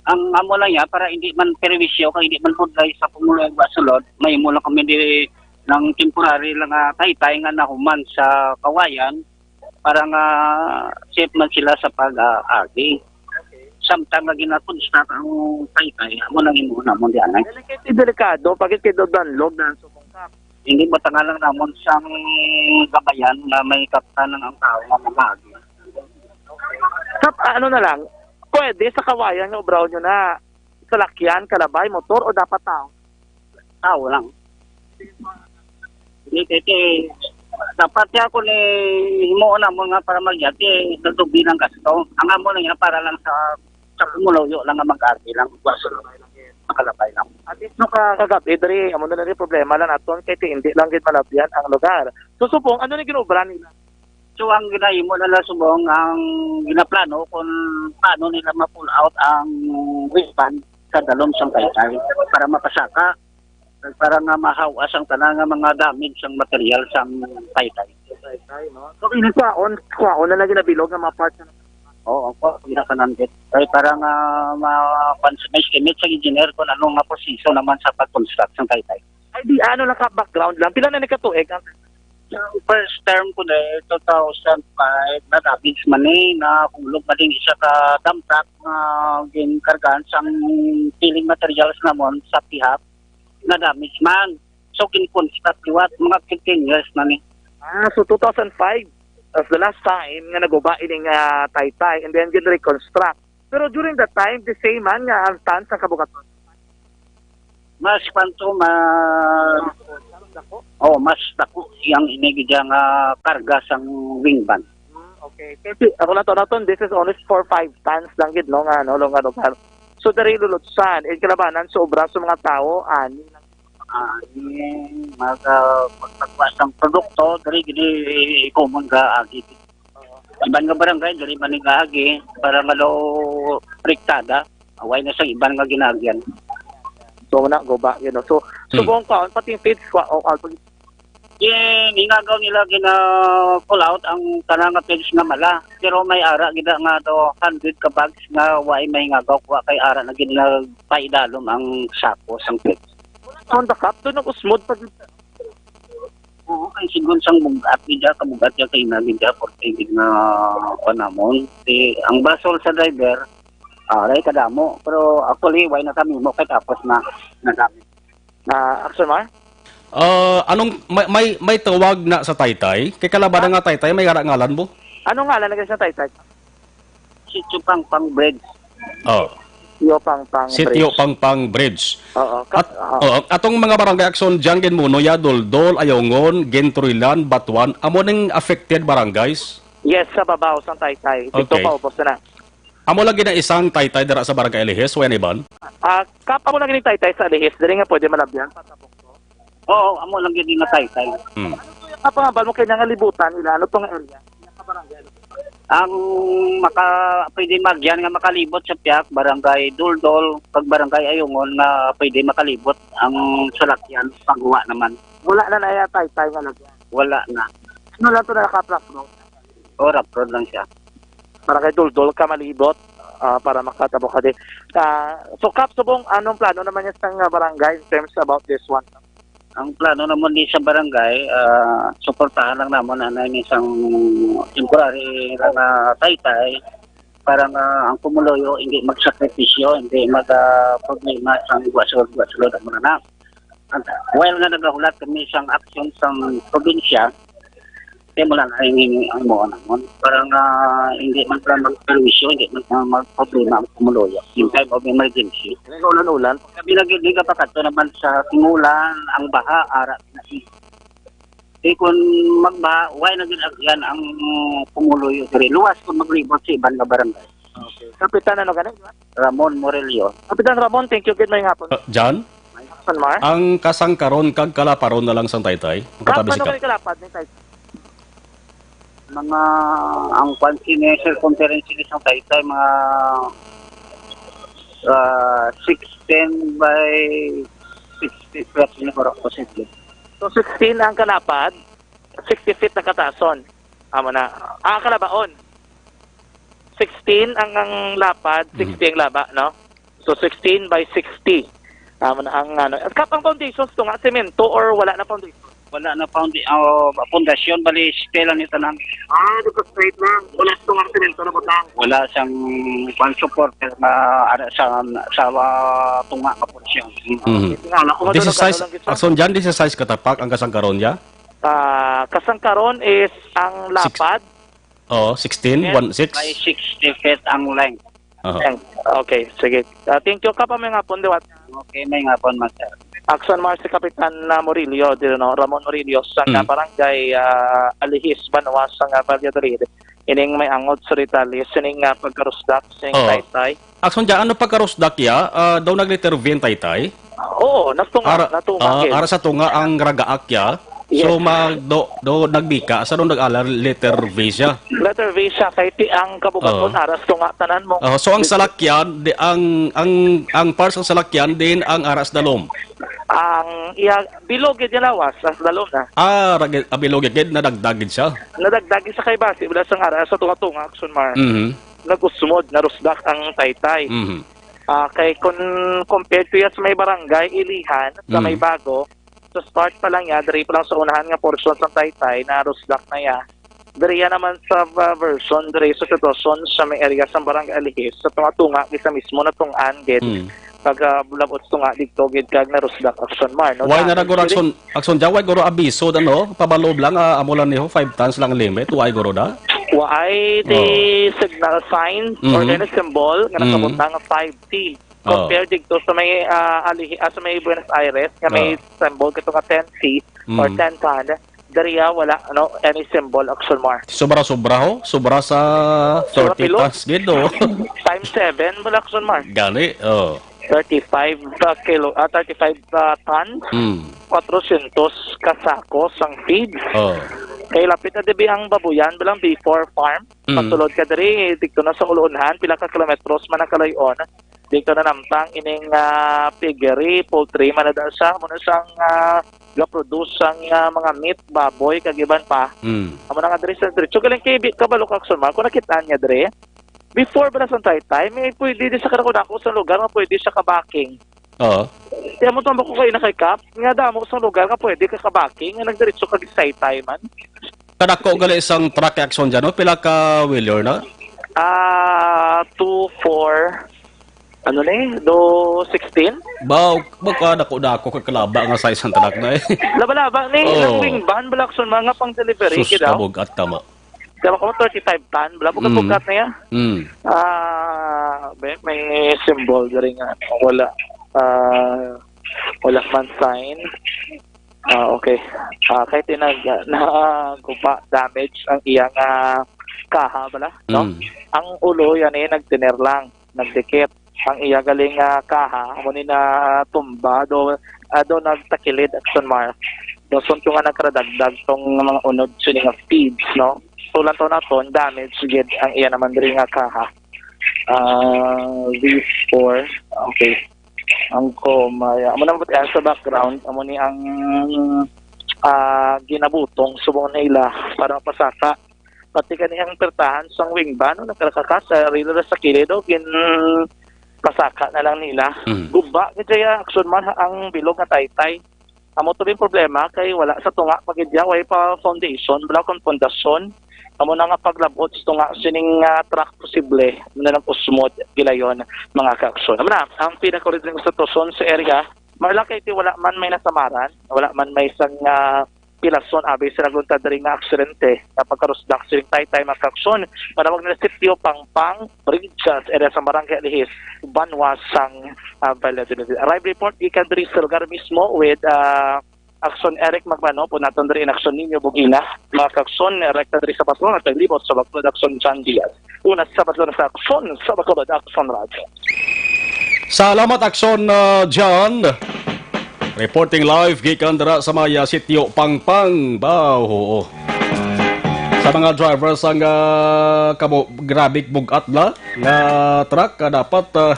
Ang amo lang niya, para hindi man perwisyo, kay hindi man budlay sa pumuluyo nga sulod, may mo lang kami di ng temporary lang nga taytay nga nahuman sa kawayan, para nga safe man sila sa pag-agi. Samtang nga ginakonstruct ang taytay, amo nang imo namon di anay. Delikado, delikado, pagit kay do danlog na ang subong ka. Hindi, matangalang namon sang gabayan na may kaptanan ang tao nga mag-agi. Sa, ano na lang, pwede sa kawayan nga obraw nyo na salakyan, kalabay, motor, o dapat tao? Tao lang. Hindi, kay, kay, dapat siya ako ni himuon na mo nga para magyati, eh, nagdubi ng gasto. Ang amo na niya para lang sa Sa pumuluyo lang nga mag-agi lang, wa sa labay lang, makalabay lang. At least no ka kagabi diri, amo na lang yung problema lang naton kay ti hindi lang gid malabyan ang lugar. So subong, ano ni ginobra nila? So ang ginahimo na lang subong ang ginaplano kung paano nila ma-pull out ang wing span sa dalom sang Taytay para mapasaka. Kag para nga mahawas ang tanan nga mga damage sang material sang Taytay. Taytay, no? So, ini kwaon, kwaon na lagi nabilog nga mga parts na. Oo, ang kwaon ginakanandit. Kay para nga ma-, ma-, ma-estimate sa engineer kung ano nga proseso naman sa pag-construct sang Taytay. Ay, di, ano lang ka, background lang. Pila na ni katuig ang Sa first term ko na two thousand five, na-damage man ni, nahulog man din isa ka dump truck nga ginkargahan sang filling materials namon sa pihak, na-damage man. So, gin-construct liwat, mga fifteen years na ni. Ah, so two thousand five, that's the last time nga naguba ining, ah, Taytay, and then gin-reconstruct. Pero during that time, the same man nga ang tons ang kabugaton. Mas kwanto, ma-, oh, mas dako iyang ini gid nga karga sang wing span. Hmm, okay. Kasi ako lang to naton, this is only for five tons lang gid, no, nga, no, nga lugar. So, diri lulutsan, in kalabanan sa obra sa mga tawo, ani lang. Ah, ni mag, ah, magpagwa sang produkto, diri gid, eh, common ga agi. Iban nga barangay, diri man ni gaagi, para malo rektada. Away na sa iban nga ginaagyan. So, na, guba, you know. So, Hmm. subong ka, pati yung feeds, kwa, o, ah, pag- Ginagaw nila, gina-pull out ang tanan nga feeds nga mala. Pero may ara gid nga daw hundred ka bags nga way may ngagaw, wa kay ara na gid nagpaidalom ang sako sang feeds. Ang dakap, doon nag-usmod pag Oo, kay sigon sang bug-at gid siya, kabugat siya kay ina gid siya, forte gid nga panamon. Si, ang basol sa driver, aray kadamo. Pero actually, why na kami mo kay tapos na nagamit. Ah, Action Mar? Ah, anong may, may, may tawag na sa Taytay? Kay kalabanan nga Taytay, may ara ngalan mo? Anong ngalan lagi sa Taytay? Sitio Pangpang Bridge. Oh. Sitio Pangpang Sitio Bridge. Pangpang Bridge. Oo, ka-, At, oo. Oo, atong mga barangay Action diyan, Ginmuno, ya, Doldol, Ayungon, Ginturilan, Batuan, amo ning affected barangays? Yes, sa babaw sang Taytay. Dito Okay. pa, ubos na. Amo lagi na isang Taytay dira sa Barangay Alihis, way na iban? Ah, kapa mo lagi ni Taytay sa Alihis, diri nga pwede malabyan. Oo, amo lang gid nga Taytay. Hmm. Ang pangabal mo kay nangalibutan nila, ano tong area? Ang maka-, pwede magyan nga makalibot sa piyak, Barangay Duldol, kag Barangay Ayungon nga pwede makalibot ang salakyan, pagwa naman. Wala na na iya Taytay nga lagyan? Wala na. Ano lang to na naka-flat road? O, rough road lang siya. Barangay Duldol ka malibot, ah, para makatabo ka di. Ah, so, Kap, subong, anong plano naman niya sa nga barangay in terms about this one? Ang plano naman di sa barangay, ah, suportahan lang naman ang isang temporary lang na Taytay para nga ang pumuluyo hindi magsakripisyo, hindi mag, ah, problema sa guwa-sulod, guwa-sulod ang mga na. Ang, while nga nagahulat kami sang aksyon sang probinsya, kaya mo lang ang, ang mo naman. Para nga hindi man sila magperwisyo, hindi man sila magproblema ang pumuluyo in time of emergency. Hindi ka ulan-ulan. Sabi lagi, di ka pa kadto naman sa tingulan, ang baha, ara na si. Di kun magbaha, why na gid agyan ang pumuluyo diri? Luwas kung maglibot sa iban nga barangay. Okay. Kapitan, ano gani? Ramon Morello. Kapitan Ramon, thank you gid, may hapon. Uh, John? May hapon, Mar? Ang kasangkaron kag kalaparon na lang sang Taytay. Ang Kap, katabi si ano Kap. Kayo kalapad ni Taytay? Mga, ang kwan sini, circumference ni sang Taytay, mga, ah, sixteen by sixty feet, siguro, posible. So, sixteen ang kalapad, sixty feet ang kataason. Amo na. Ah, kalabaon. Sixteen ang, ang lapad, Mhm. sixty ang laba, no? So, sixteen by sixty. Amo na ang, ano. Kap, ang foundations to nga, semento or wala na foundation? Wala na founda-, oh, pundasyon, bali, steel ang itanan. Ah, di ko straight lang. Wala to nga semento na butang. Wala siyang, kwan, support na ara sa, sa, ah, tunga nga porsyon. Mhm. Nga, naku, This is madulog, size, ano lang gid siya? Action John, this is size katapak ang kasangkaron niya? Ah, kasangkaron is ang Six. lapad. Oo, sixteen, Yes, one six. By sixty feet ang length. Aha. Length. Okay, sige. Ah, thank you ka pa, may hapon, liwat. Okay, may hapon, Master. Action Mar, si Kapitan na Murillo, di, no? Ramon Murillo, sa nga Hmm. barangay, ah, Alihis, Banwa, sa nga Valladolid. ining may angot sa detalye sining, ah, pagkarusdak sing Oo. taytay. Action dyan, ano pagkarusdak ya? Ah, daw nag-letter V ang taytay? Oo, nagtunga, Ara, natunga ah, gid. Ara sa tunga ang ragaak ya. Yes. So, mag, do, do, nagbika, sa daw nag-alar letter V siya. Letter V siya, kay ti ang kabugaton, Oo. aras tunga tanan mo. Oh, so ang salakyan, di, ang, ang, ang parts ng salakyan din ang aras dalom. Ang iya, bilog gid yung lawas, as dalom na. Ah, ragid, ah, bilog gid, nadagdag gid siya. Nadagdag sa kay basi, wala sang aras sa tunga-tunga, Action Mar. Mhm. Nagusmod, narusdak ang taytay. Mhm. Ah, kay kung compared to yan sa may barangay, Ilihan, sa may Mhm. Bago, sa start pa lang yan, diri pa lang sa unahan nga portion sa taytay, narusdak na ya. Diri yan naman sa, ah, version, diri sa sitwasyon sa may area sa barangay Alihis, sa tunga-tunga, kita mismo natungaan gid. Mm. Pag, ah, bulabot tunga dito, gid kag narusdak, Action Mar, no? Why na Dahil nagurag diri sun-, Action Jaway, guro abiso, ano? Pabalob lang, ah, amo lang niyo, five tons lang limit. Why, guro da? Waay, the Oh. signal sign or Mhm. any symbol nga Mm. nakabutang nga five T. Oh. Compare dito sa may, ah, Alihi-, ah, sa may Buenos Aires, nga may Oh. symbol kato nga ten T or Mm. ten ton. Diri, ah, wala, ano, any symbol, Action Mar. Sobra-sobra, ho? Sobra sa Sobra thirty pilo? tons gid, oh. Times seven, wala, Action Mar. Gani, oh. Thirty-five ka kilo, ah, thirty-five ka ton, Mm. kwatrosyentos ka sako sang feed. Oh. Kay lapit na dibi ang babuyan, bilang B four farm. Mm. Pasulod ka diri, dito na sa Ulunhan, pila ka kilometros man ang kalayon. Dito na namtang ining, ah, piggery, poultry, man na siya. Muna siyang, ah, ga-produce sang, ah, mga meat, baboy, kag iban pa. Mm. Amo na nga diri sa diretso. Galing kay Bi-, kabalo ka, Action Mar, kung nakitaan niya diri, before bala sang taytay, may pwede di sa kadako-dako sa lugar nga pwede siya kabaking. Oo. Kaya mo tambok ko kayo na kay Kap, nga damo sa lugar nga pwede ka kabaking, nga nagdiretso ka gisaytay man. Kadako gali isang truck, Action dyan, no? Pila ka wheeler na? Ah, two, four, ano ni? Do sixteen? Ba, ba ka dako-dako ka kalaba nga size ang truck na eh. Laba-laba ni, Oo. Ilang wing van, bala, Action Mar, nga pang delivery, Sus, kida? Kabugat tama. Kaya ko thirty-five ton, bala, Mm. bugat-bugat na yan. Mm. Ah, may, may symbol diri nga wala, ah, wala man sign. Ah, okay. Ah, kay tinag-, nagupa, damage ang iyang, ah, kaha bala, no? Mm. Ang ulo, yan eh, nagtiner lang, nagdikit. Ang iya galing, ah, kaha, amo ni na tumba, do, ah, do nagtakilid, Action Mar. Do, sunto nga nagkaradagdag tong mga unod sini nga feeds, no? So, lang to naton, damage gid ang iya naman diri nga kaha. Ah, V four, okay. Ang coma, ya. Amo na mo sa background, amo ni ang, ah, ginabutong subong nila para mapasaka. Pati kani ang pertahan sang wing van, no, nagkakaka sa rilo na sa kilid, o gin pasaka na lang nila. Mm. Guba gid kaya, Action Mar, ang bilog nga taytay. Amo to yung problema kay wala sa tunga pa gid ya, way pa foundation, wala kon pundasyon. Amo na nga paglabot sa tunga sining, ah, truck posible na nag-usmod gilayon, mga ka-Action. Amo na ang pinaka-original nga sitwasyon sa area. Marla kay ti wala man may nasamaran, wala man may sang, ah, pilason abi sa nagluntad diri nga aksidente nga pagkarusdak sining taytay, mga ka-Action. Manawag nila sitio Pangpang, Bridge sa area sa Barangay Alihis, banwa sang, ah, Valladolid. Arrive report gikan diri sa lugar mismo with, ah, Action Eric Magmano, po naton diri in Action ninyo, Bugina. Mga ka-Action, rekta diri sa Paslon at naglibot sa Bacolod, Action John Diaz. Una sa Bacolod sa Action, sa Bacolod, Action Radio. Salamat, Action, uh, John. Reporting live gikan dira sa may, uh, sitio Pangpang. Ba, oo. Sa mga drivers ang, uh, kamo, grabe bugat na nga truck, uh, dapat, uh,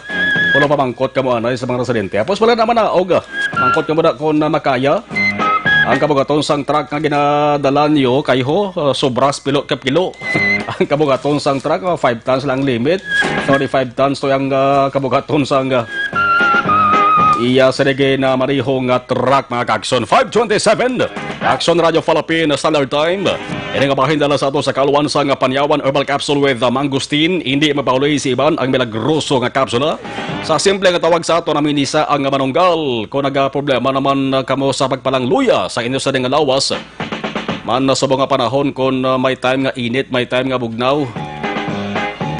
wala pamangkot kamo anay sa mga residente. Tapos wala naman na, og, uh, mangkot kamo na kung, uh, makaya. Ang kabugaton sang truck nga ginadala niyo kay ho, uh, sobras pilo ka kilo. Ang kabugaton sang truck, uh, five tons lang limit. Thirty-five tons to ang, uh, kabugaton sang, uh, iya sa digi na mariho nga truck, mga ka-Action. Five twenty-seven, Action Radio Philippine Standard Time. Ini nga bahin dala sa ato sa kaluan sang Panyawan Herbal Capsule with, uh, Mangosteen. Hindi mapauli si Iban ang milagroso nga kapsula. Sa simple nga tawag sa ato na minisa ang manunggal. Kung nagaproblema naman, uh, kamo sa pagpalangluya sa inyo sa ding lawas, man, uh, subong nga panahon kung, uh, may time nga init, may time nga bugnaw.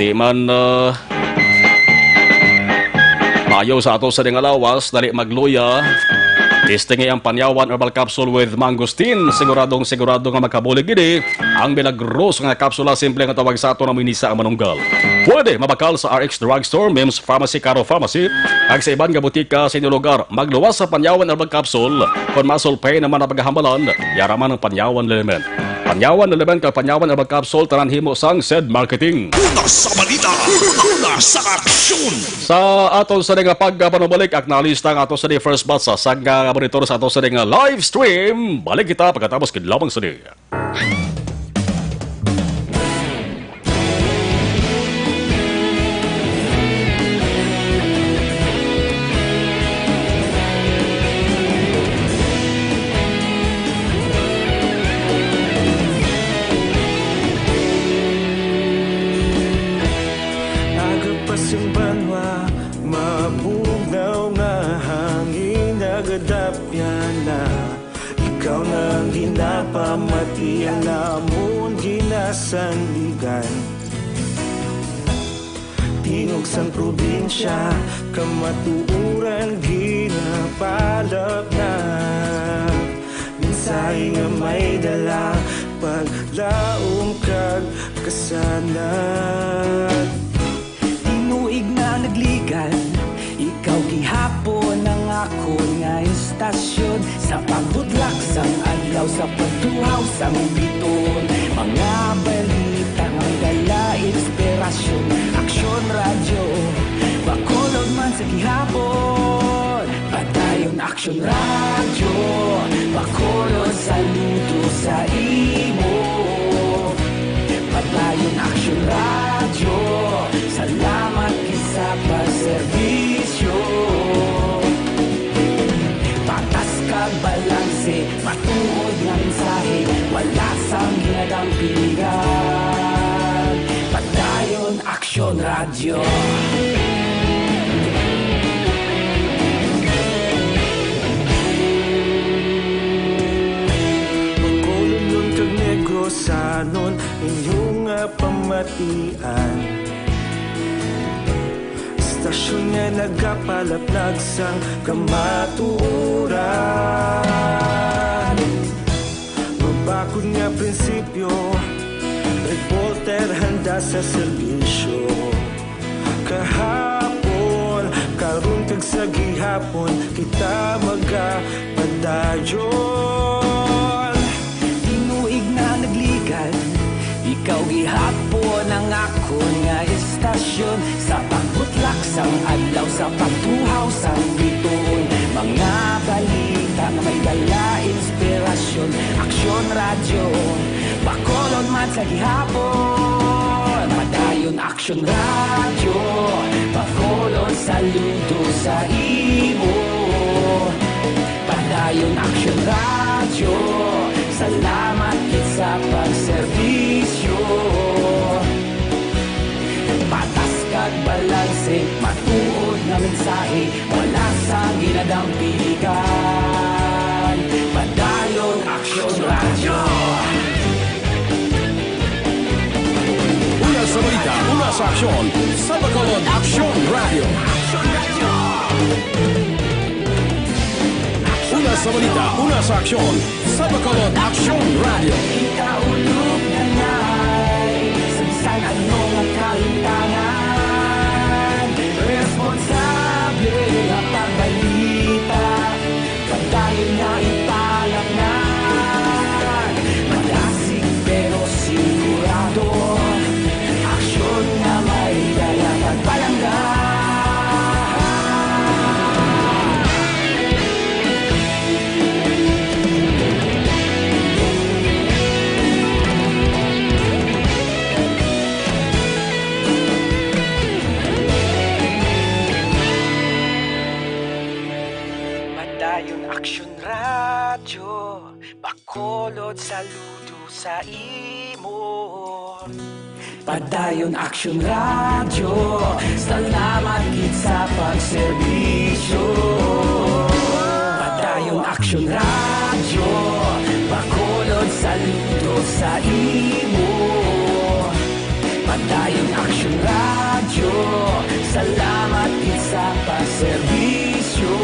Di man, uh, maayo sa ato sa ding lawas, dali magluya. Testingi ang Panyawan Herbal Capsule with Mangosteen. Siguradong sigurado nga makabulig ini ang milagroso nga kapsula. Simple nga tawag sa ato na minisa ang manunggal. Pwede mabakal sa R X Drugstore, Mims Pharmacy, Caro Pharmacy, kag sa iban nga butika sa inyong lugar. Magluwas sa Panyawan Herbal Capsule. Kon muscle pain naman ang paghahambalan, yara man ang Panyawan Liniment. Panyawan Liniment kag Panyawan Herbal Capsule, tanan himo sang Zed Marketing. Una sa balita, una sa aksyon. Sa aton sa nga pagpanubalik, ak nalista nga ato sa di first batch sa sang, ah, monitor sa ato sa nga live stream. Balik kita pagkatapos kidlawang sa di. Aga pa sing banwa, mabugnaw nga hangin nagadapyan na. Ikaw na ang ginapamati, ang amon ginasandigan. Tingog sang probinsya, kamatuoran ginapalapnap. Mensahe nga may dala, paglaom kag kasanag. Tinuig na nagligan, ikaw gihapon ang akon nga istasyon. Sa pagbutlak sang adlaw, sa pagtuhaw sang bituon, mga balita nga dala inspirasyon. Aksyon Radyo, Bacolod man sa gihapon. Padayon Aksyon Radyo, Bacolod, saludo sa imo. Padayon Aksyon Radyo, salamat gid sa pagserbisyo. Patas kag balanse, matuod nga mensahe, wala sang ginadampigan. Padayon Aksyon Radyo. Bacolodnon kag Negrosanon, inyo nga pamatian. Istasyon nga nagapalaplag sang kamatuoran. Mabakod nga prinsipyo, reporter handa sa serbisyo. Kahapon, karon kag sa gihapon, kita magapadayon. Tinuig na nagligan, ikaw gihapon ang akon nga istasyon. Sa pagbutlak sang adlaw, sa pagtuhaw sang bituon, mga balita nga may dala inspirasyon. Aksyon Radyo, Bacolod man sa gihapon. Padayon Aksyon Radyo, Bacolod, saludo sa imo. Padayon Aksyon Radyo, salamat gid sa pagserbisyo. Patas kag balanse, matuod nga mensahe, wala sang ginadampigan. Padayon Aksyon Radyo. Una sa balita, una sa aksyon, sa Bacolod Aksyon Radyo. Una sa balita, una sa aksyon, sa Bacolod Aksyon Radyo. Ikaulog na ngay, sa bisan ano nga kahitangan, responsable nga pagbalita. Padayon nga ipalapnag, madasig pero sigurado. Aksyon nga may dala pagpalangga. Padayon Aksyon Radyo, Bacolod, saludo sa imo. Padayon Aksyon Radyo, salamat gid sa pagserbisyo. Padayon Aksyon Radyo, Bacolod, saludo sa imo. Padayon Aksyon Radyo, salamat gid sa pagserbisyo.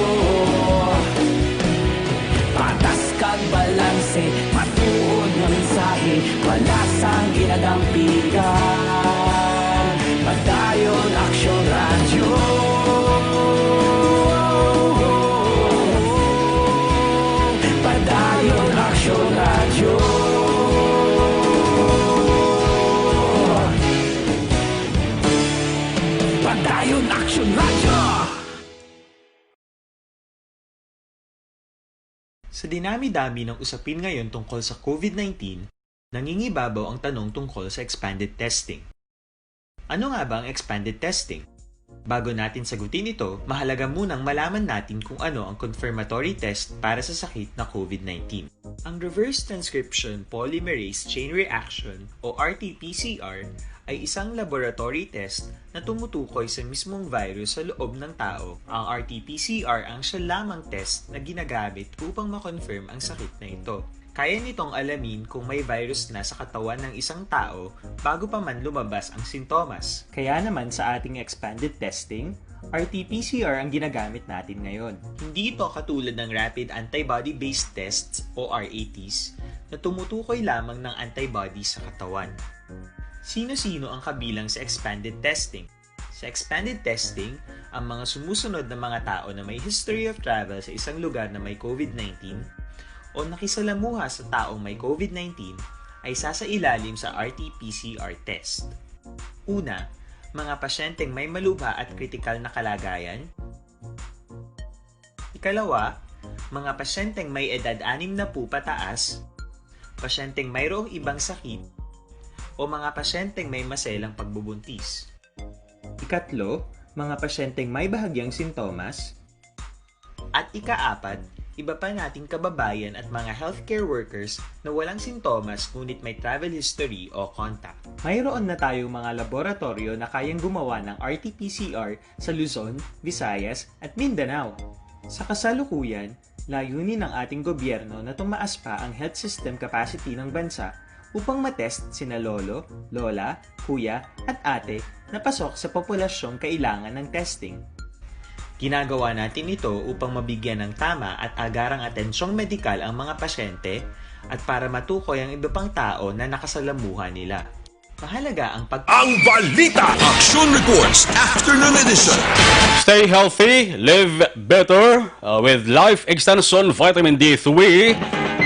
Sa dinami-dami ng usapin ngayon tungkol sa COVID nineteen, nangingibabaw ang tanong tungkol sa expanded testing. Ano nga ba ang expanded testing? Bago natin sagutin ito, mahalaga munang malaman natin kung ano ang confirmatory test para sa sakit na COVID nineteen. Ang reverse transcription polymerase chain reaction o R T P C R ay isang laboratory test na tumutukoy sa mismong virus sa loob ng tao. Ang R T P C R ang siya lamang test na ginagamit upang ma-confirm ang sakit na ito. Kaya nitong alamin kung may virus na sa katawan ng isang tao bago pa man lumabas ang sintomas. Kaya naman sa ating expanded testing, R T P C R ang ginagamit natin ngayon. Hindi ito katulad ng rapid antibody-based tests o R A Ts na tumutukoy lamang ng antibody sa katawan. Sino-sino ang kabilang sa expanded testing? Sa expanded testing, ang mga sumusunod na mga tao na may history of travel sa isang lugar na may COVID nineteen o nakisalamuha sa taong may COVID nineteen ay sasailalim sa R T P C R test. Una, mga pasyenteng may malubha at kritikal na kalagayan. Ikalawa, mga pasyenteng may edad anim na po pataas, pasyenteng mayroong ibang sakit, o mga pasyenteng may maselang pagbubuntis. Ikatlo, mga pasyenteng may bahagyang sintomas. At ikaapat, iba pa nating kababayan at mga healthcare workers na walang sintomas ngunit may travel history o contact. Mayroon na tayong mga laboratoryo na kayang gumawa ng R T P C R sa Luzon, Visayas, at Mindanao. Sa kasalukuyan, layunin ng ating gobyerno na tumaas pa ang health system capacity ng bansa upang matest sina lolo, lola, kuya, at ate na pasok sa populasyong kailangan ng testing. Ginagawa natin ito upang mabigyan ng tama at agarang atensyong medikal ang mga pasyente at para matukoy ang iba pang tao na nakasalamuha nila. Mahalaga ang pag- Ang Balita. Action Reports, Afternoon Edition. Stay healthy, live better, uh, with Life Extension Vitamin D three.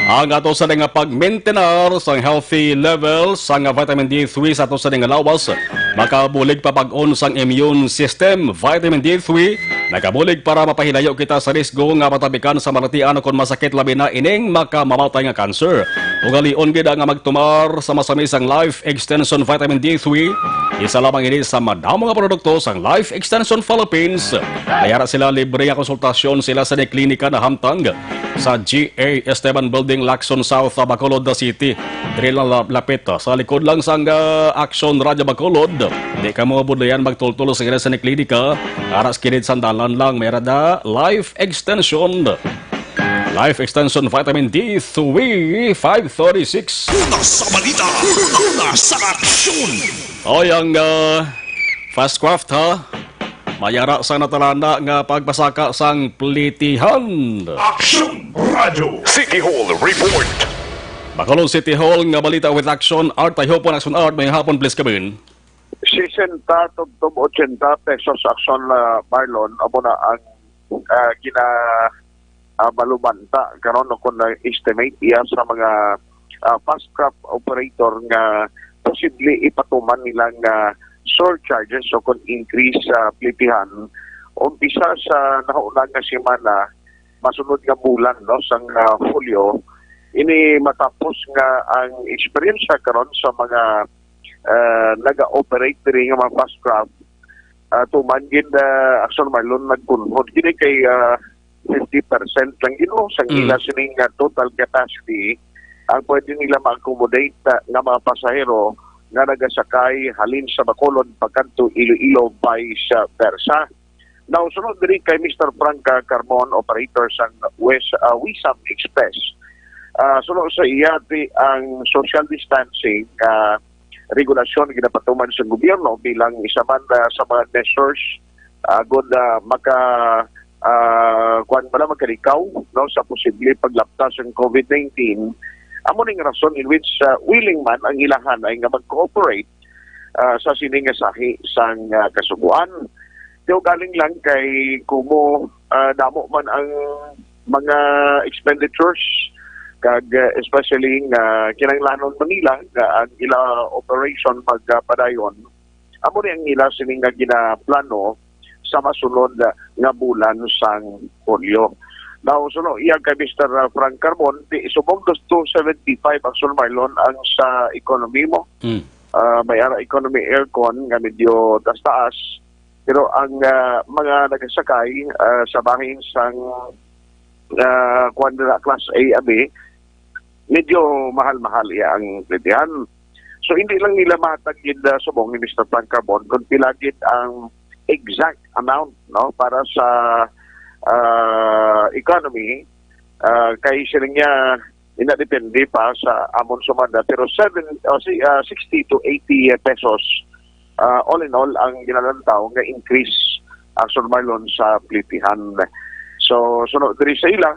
Ang ato sa nga pag-maintain sa healthy level sa nga vitamin D three sa ato sa nga lawas, makabulig pa pag-on sang immune system. Vitamin D three nakabulig para mapahilayo kita sa risgo nga matapikan sa malatian o kon masakit, labi na ining makamamatay nga cancer. Ugalion gid nga magtumar sa masami sang Life Extension Vitamin D three. Isa lamang ini sa madamo nga produkto sang Life Extension Philippines. May ara sila libre nga konsultasyon sila sa ni klinika na hamtang sa G A Esteban Building, Lacson South, Bacolod City. Diri lang la-, lapit, ah, sa likod lang sang, ah, Action Radio Bacolod. Di kamo budlayan magtultol sa gira sa ni klinika. Ara sa kilid sang dalan lang, may ara da Life Extension. Life Extension Vitamin D three, five thirty-six. Una sa balita, una sa aksyon. Oy, ang, ah, Fastcraft, ha? May ara sa natalana nga pagpasaka sang plitihan. Aksyon Radyo. City Hall Report. Bacolod City Hall nga balita with Action Art. Ay hopon, Action Art, may hapon, please, kabin. Sesenta tubtob ochenta pesos, Action, ah, Marlon, amo na ang, ah, gina, ah, balubanta karon, o kung na-estimate iya sa mga, ah, Fastcraft operator nga posible ipatuman nilang, ah, surcharges o kung increase sa plitihan umpisa sa nahauna nga semana, masunod nga bulan, no, sang, ah, Hulyo. Ini matapos nga ang eksperyensya karon sa mga, ah, naga-operate diri nga mga Fastcraft, ah, tuman gid, ah, Action Marlon, nagkunhod gid kay, ah, fifty percent lang gid, no, sang Mm. ila sining, ah, total capacity ang pwede nila ma-accommodate, ah, nga mga pasahero nga nagasakay halin sa Bacolod pakadto Iloilo, vice versa. Now, sunod diri kay Mister Frank, ah, Carmon, operator sang West, ah, Wisam Express. Ah, suno sa iya, di ang social distancing, ah, regulasyon ginapatuman sa gobyerno bilang isa man, ah, sa mga measures, ah, agod, ah, maka, ah, kuwan pala, makalikaw, no, sa posible paglapta sang COVID nineteen. Amo ning rason in which, ah, willing man ang ilahan ay nga mag-cooperate, ah, sa sini nga sahi sang, ah, kasugoan. Di ugaling lang kay kumo, ah, damo man ang mga expenditures, kag, ah, especially nga kinahanglanon man nila nga ang ila operation magpadayon. Amo ni ang ila sini nga ginaplano sa masunod nga bulan sang Hulyo. Now, suno iya kay Mister Frank Carbon, di subong dos two seventy-five ang Sol Marlon ang sa economy mo. Mm. Ah, may ara economy aircon nga medyo taas-taas, pero ang, ah, mga nagasakay, ah, sa bahin sang, ah, kuwan nila, class A abi, medyo mahal-mahal iya ang plitihan. So, hindi lang nila mahatag gid, ah, subong ni Mister Frank Carbon kung pila gid ang exact amount, no, para sa, ah, economy, ah, kay siling niya, ina depende pa sa amon sumanda, pero seven, o si, ah, sixty to eighty pesos, ah, all in all, ang ginalantaw nga increase ang Sol Marlon sa plitihan. So, suno diri sa ila,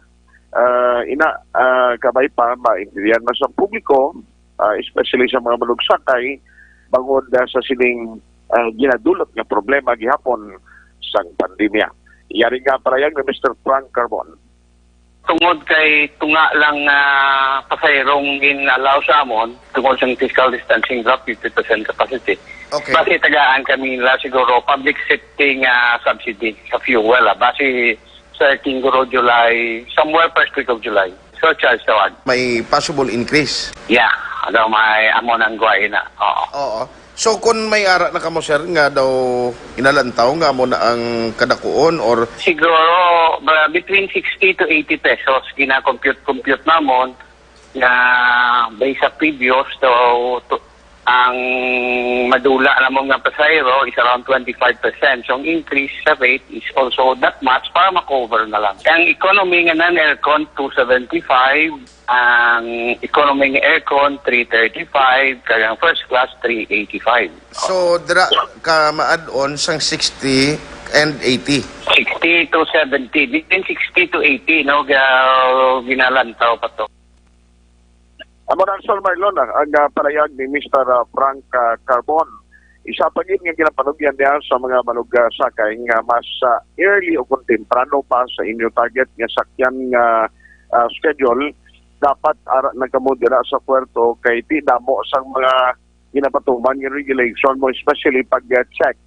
ah, ina, ah, kabay pa maintindihan man sa publiko, ah, especially sa mga manugsakay, bangod, ah, sa sining, ah, ginadulot nga problema gihapon sang pandemya. Yari nga parayag ni Mister Frank Carbon. Tungod kay tunga lang nga pasahero ang gin-allow sa amon, tungod sa fiscal distancing, drop fifty percent capacity. Okay. Basi tagaan kami nila siguro public safety nga subsidy sa fuel, ah. Basi thirteen guro July, somewhere first week of July. Surcharge tawag. May possible increase. Yeah, ano, may amo nang guway na. Oo. Oo. So, kung may ara na kamo, sir, nga daw inalantaw nga amo na ang kadakuon or Siguro, ba, between sixty to eighty pesos, gina-compute-compute namon nga based sa previous to, to, ang madula namon nga pasahero is around twenty-five percent. So, ang increase sa rate is also that much para ma-cover na lang. Ang economy nga non-aircon, two seventy-five. Ang economy nga aircon, three thirty-five. Kag ang first class, three eighty-five. So, dira ka ma-add-on sang sixty and eighty. Sixty to seventy. Between sixty to eighty, no? Ga-, ginalantaw pa to. Amo na, Sol Marlon, ah, ang, ah, palayag ni Mister, ah, Frank, ah, Carbon. Isa pa gid nga ginapanugyan niya sa mga manugsakay nga mas, ah, early o kung temprano pa sa inyo target nga sakyan nga, ah, schedule, dapat ara na kamo dira sa puerto kay ti damo sang mga ginapatuman nga regulation mo, especially pag, ah, check.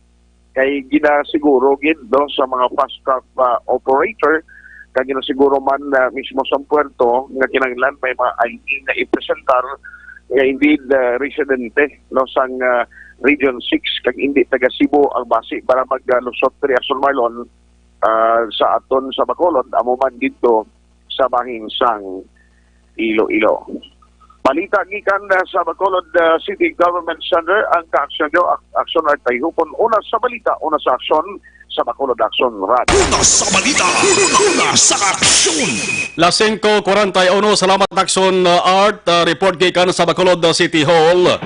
Kay ginasiguro gid, no, sa mga fast craft, ah, operator, kag ginasiguro man, ah, mismo sa puerto nga kinahanglan may mga I D na ipresentar nga indeed, ah, residente, no, sang, ah, Region six kag indi taga Cebu ang basi para maglusot diri sa Marlon, ah, sa aton sa Bacolod, amo man didto sa bahin sang Iloilo. Balita gikan, ah, sa Bacolod, ah, City Government Center, ang kaaksyon nyo, ak-, aksyon ay tayhupon. Una sa balita, una sa aksyon sa Bacolod Aksyon Radio. Una sa balita, una sa aksyon. Las singko kuwarenta y uno, salamat Aksyon, ah, Art. Ah, report gikan sa Bacolod, ah, City Hall.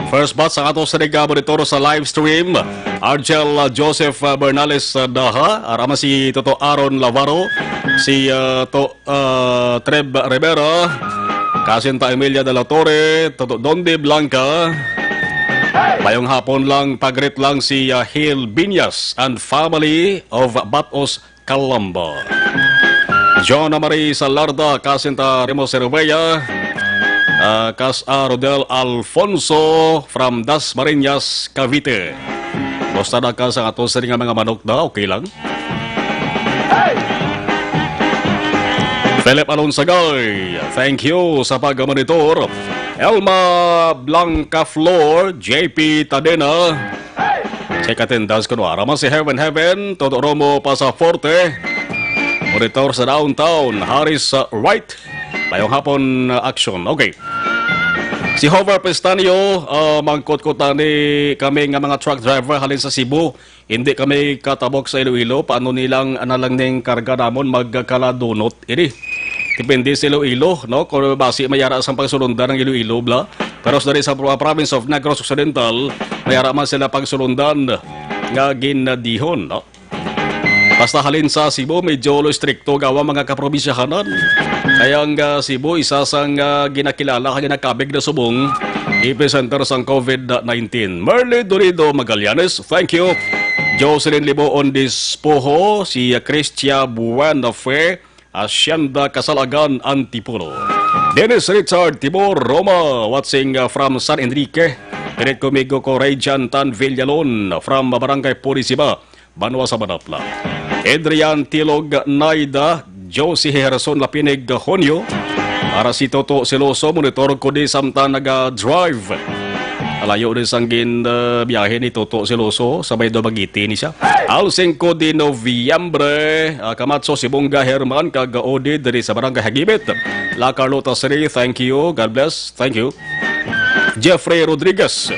First batch ang ato sa nag-monitor sa live stream. Argel, ah, Joseph, ah, Bernales, ah, Daha, ara man si Toto Aaron Lavaro, si, ah, To ah, Treb Rivera, Kasinta Emilia de la Torre, Toto Donde Blanca. Mayong hapon lang, pagrit lang si, ah, Hil Binyas and family of Batos, Calamba. John Marie Salarda, Kasinta Remo Cervella, ah, Kas, ah, Rodel Alfonso from Dasmariñas, Cavite. Basta na ka sa ato sa nga mga manok na, okay lang. Philip Alonsagay, thank you sa pag-monitor. Elma Blanca Flor, J P Tadena, check attendance kuno. Ara man si Heaven Heaven, Toto Romo Pasaforte, monitor sa downtown, Harris, uh, Wright. Mayong hapon, uh, action. Okay. Si Hover Pestanio, uh, mangkot-kutani kami nga mga truck driver halin sa Cebu. Hindi kami katabok sa Iloilo, paano nilang analang ning karga namon magkaladunot ini? Depende sa Iloilo, no? Kung basi mayara sang pagsulundan ng Iloilo, bla. Pero sa diri sa pro-, province of Negros Occidental, mayara man sila pagsulundan nga ginadihon, no? Basta halin sa Cebu, medyo lo estrikto gawa mga kaprobinsyahanan. Kaya ang, ah, Cebu, isa sang, ah, ginakilala kag ginakabig na subong epicenter sang COVID nineteen. Merly Dorido Magallanes, thank you. Jocelyn Liboon Dispoho, si Christia Buenafe, Hacienda Casalagan, Antipolo. Dennis Richard Timor Roma, watching, uh, from San Enrique. Pirit kumigo ko Ray Jan Tan Villalon from Barangay Purisima. Banwa sa Manapla. Adrian Tilog Naida, Josie Herson Lapinig Honyo. Para si Toto Siloso, monitor ko di samtang naga-drive. Alayo din sang gin, uh, biyahe ni Toto Siloso sa may Dumaguete ni siya. Al singko de Noviembre, uh, Camacho, Sibonga, Herman, kag Odi diri sa Barangay Hagibit. La Carlota City, thank you. God bless. Thank you. Jeffrey Rodriguez.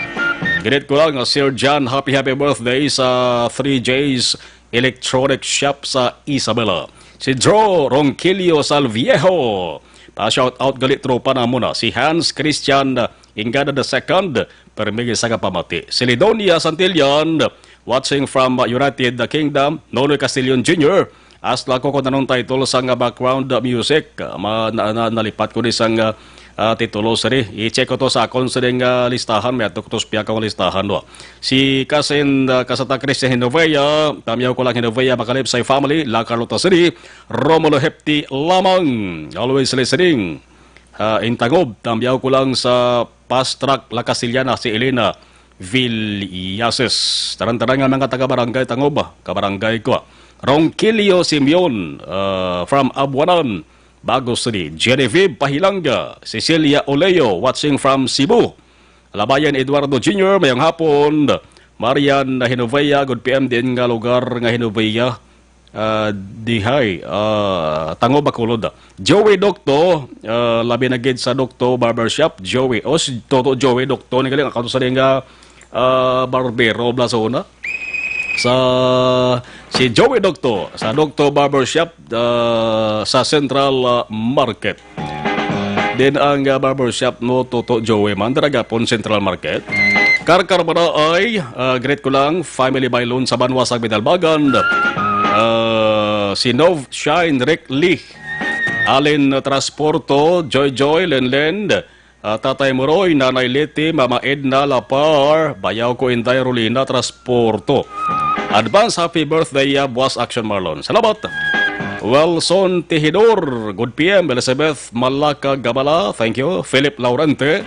Greet ko lang, uh, Sir John, happy, happy birthday sa three J's Electronic Shop sa Isabela. Si Drew Ronquillo Salviejo. Pa-shout out gali, tropa namo na. Si Hans Christian Ingada the second, permi sa kapamati. Si Lidonia Santillan, watching from United Kingdom. Nonoy Castillion Junior, ask lang ko kung anong title sang background music. Ma-, na-, na-, nalipat ko ni sang, ah, ah, titulo sini. I-check ko to sa akon sining, ah, listahan. May ato ko to sa piyakang listahan, no? Si Kasin, ah, Kasata Christian Hinovea, tamyaw ko lang Hinovea, Makalipsay family, La Carlota City, Romulo Hepti lamang, always listening. Ah, Intangob, tamyaw ko lang sa Fast Track, La Castellana, si Elena Villases. Tanan-tanan nga mga taga-barangay Tangob, kabarangay ko. Ronquillo Simeon, ah, from Abuanan, Bago City. Genevieve Pahilanga, Cecilia Oleo, watching from Cebu. Labayan Eduardo Junior, mayong hapon. Marian Hinovea, good P M din nga lugar nga Hinovea. Ah, dihay, ah, Tango Bacolod. Joey Docto, ah, labi na gid sa Docto Barbershop. Joey, o si Toto Joey Docto, ni galing, ako sa nga, ah, barbero, Blasona. Sa, si Joey Docto, sa Docto Barbershop, ah, sa Central, ah, Market. Din ang, ah, barbershop mo, Toto Joey man, dira gapon Central Market. Karkar Manaay, ah, greet ko lang, family by loan sa Banwa sa Bidalbagan. Ah, si Nov Shine, Rick Lee, Alin Transporto, Joy Joy, Len Len, ah, Tatay Moroy, Nanay Leti, Mama Edna Lapar, bayaw ko Inday Rolina Transporto. Advance happy birthday, ah, Boss Action Marlon. Salamat. Wilson Tihidor, good P M, Elizabeth Malaka Gabala, thank you. Philip Laurente,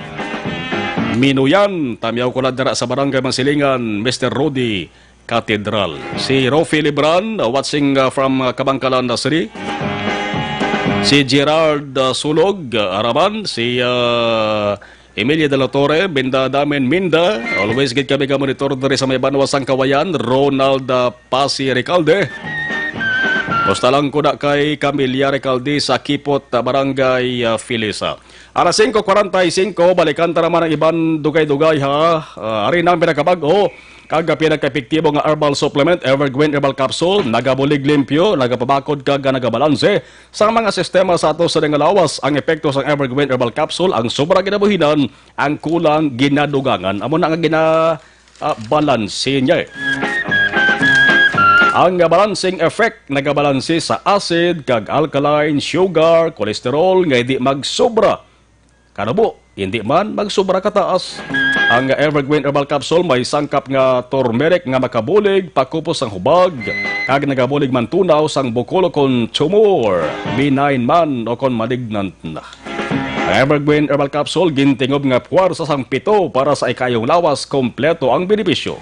Minuyan, tamyaw ko lang dira sa Barangay Mansilingan, Mister Rudy Cathedral. Si Rofi Libran, uh, watching, uh, from, uh, Kabangkalan, uh, City. Si Gerard, uh, Sulog, uh, Araman, si, uh, Emilia de la Torre, Minda Damen Minda. Always gid kami ka monitor diri sa may banwa sang Kawayan. Ronald, uh, Pasi Recalde. Gusto lang ko na kay Camilla Recalde sa Kipot, uh, Barangay, uh, Felisa. Alas singko kwarenta y singko, balikan ta naman ang iban dugay-dugay, ha. Uh, ari na ang pinakabag-o kag pinaka-epektibo nga herbal supplement, Evergreen Herbal Capsule, nagabulig limpyo, nagapabakod kag nagabalanse sa mga sistema sa ato sa nga lawas. Ang epekto sang Evergreen Herbal Capsule, ang sobra ginabuhinan, ang kulang ginadugangan. Amo na nga gina-, ah, balanse niya, eh. Ang balancing effect, nagabalanse sa acid kag alkaline, sugar, cholesterol, nga hindi magsobra kanubo, hindi man magsubra kataas. Ang Evergreen Herbal Capsule may sangkap nga turmeric nga makabulig, pakupos sang hubag, kag nagabulig man tunaw sang bukol kon tumor, benign man o kon malignant na. Ang Evergreen Herbal Capsule gintingob nga puwersa sang pito para sa ikaayong lawas, kompleto ang benepisyo.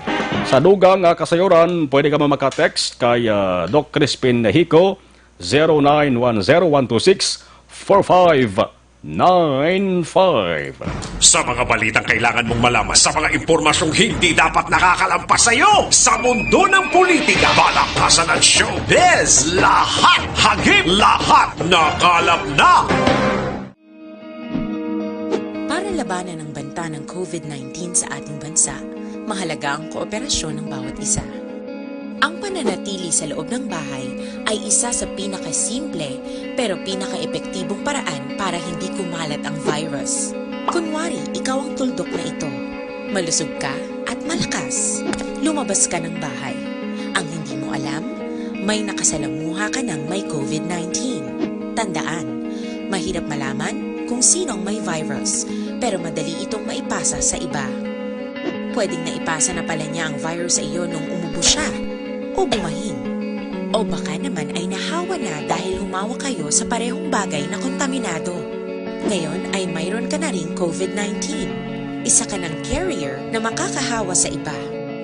Sa dugang nga kasayuran, pwede ka man maka-text kay, ah, Doc Crispin Hico, zero nine one zero one two six four five nine five. Sa mga balitang kailangan mong malaman, sa mga impormasyong hindi dapat nakakalampas sa iyo, sa mundo ng politika, palakpasan at showbiz, lahat hagip, lahat nakalap na. Para labanan ang banta ng covid nineteen sa ating bansa, mahalaga ang kooperasyon ng bawat isa. Ang pananatili sa loob ng bahay ay isa sa pinakasimple pero pinakaepektibong paraan para hindi kumalat ang virus. Kunwari, ikaw ang tuldok na ito. Malusog ka at malakas. Lumabas ka ng bahay. Ang hindi mo alam, may nakasalamuha ka ng may covid nineteen. Tandaan, mahirap malaman kung sino ang may virus, pero madali itong maipasa sa iba. Pwedeng naipasa na pala niya ang virus sa iyo nung umubo siya o bumahin. O baka naman ay nahawa na dahil humawak kayo sa parehong bagay na kontaminado. Ngayon ay mayroon ka na ring covid nineteen. Isa ka ng carrier na makakahawa sa iba.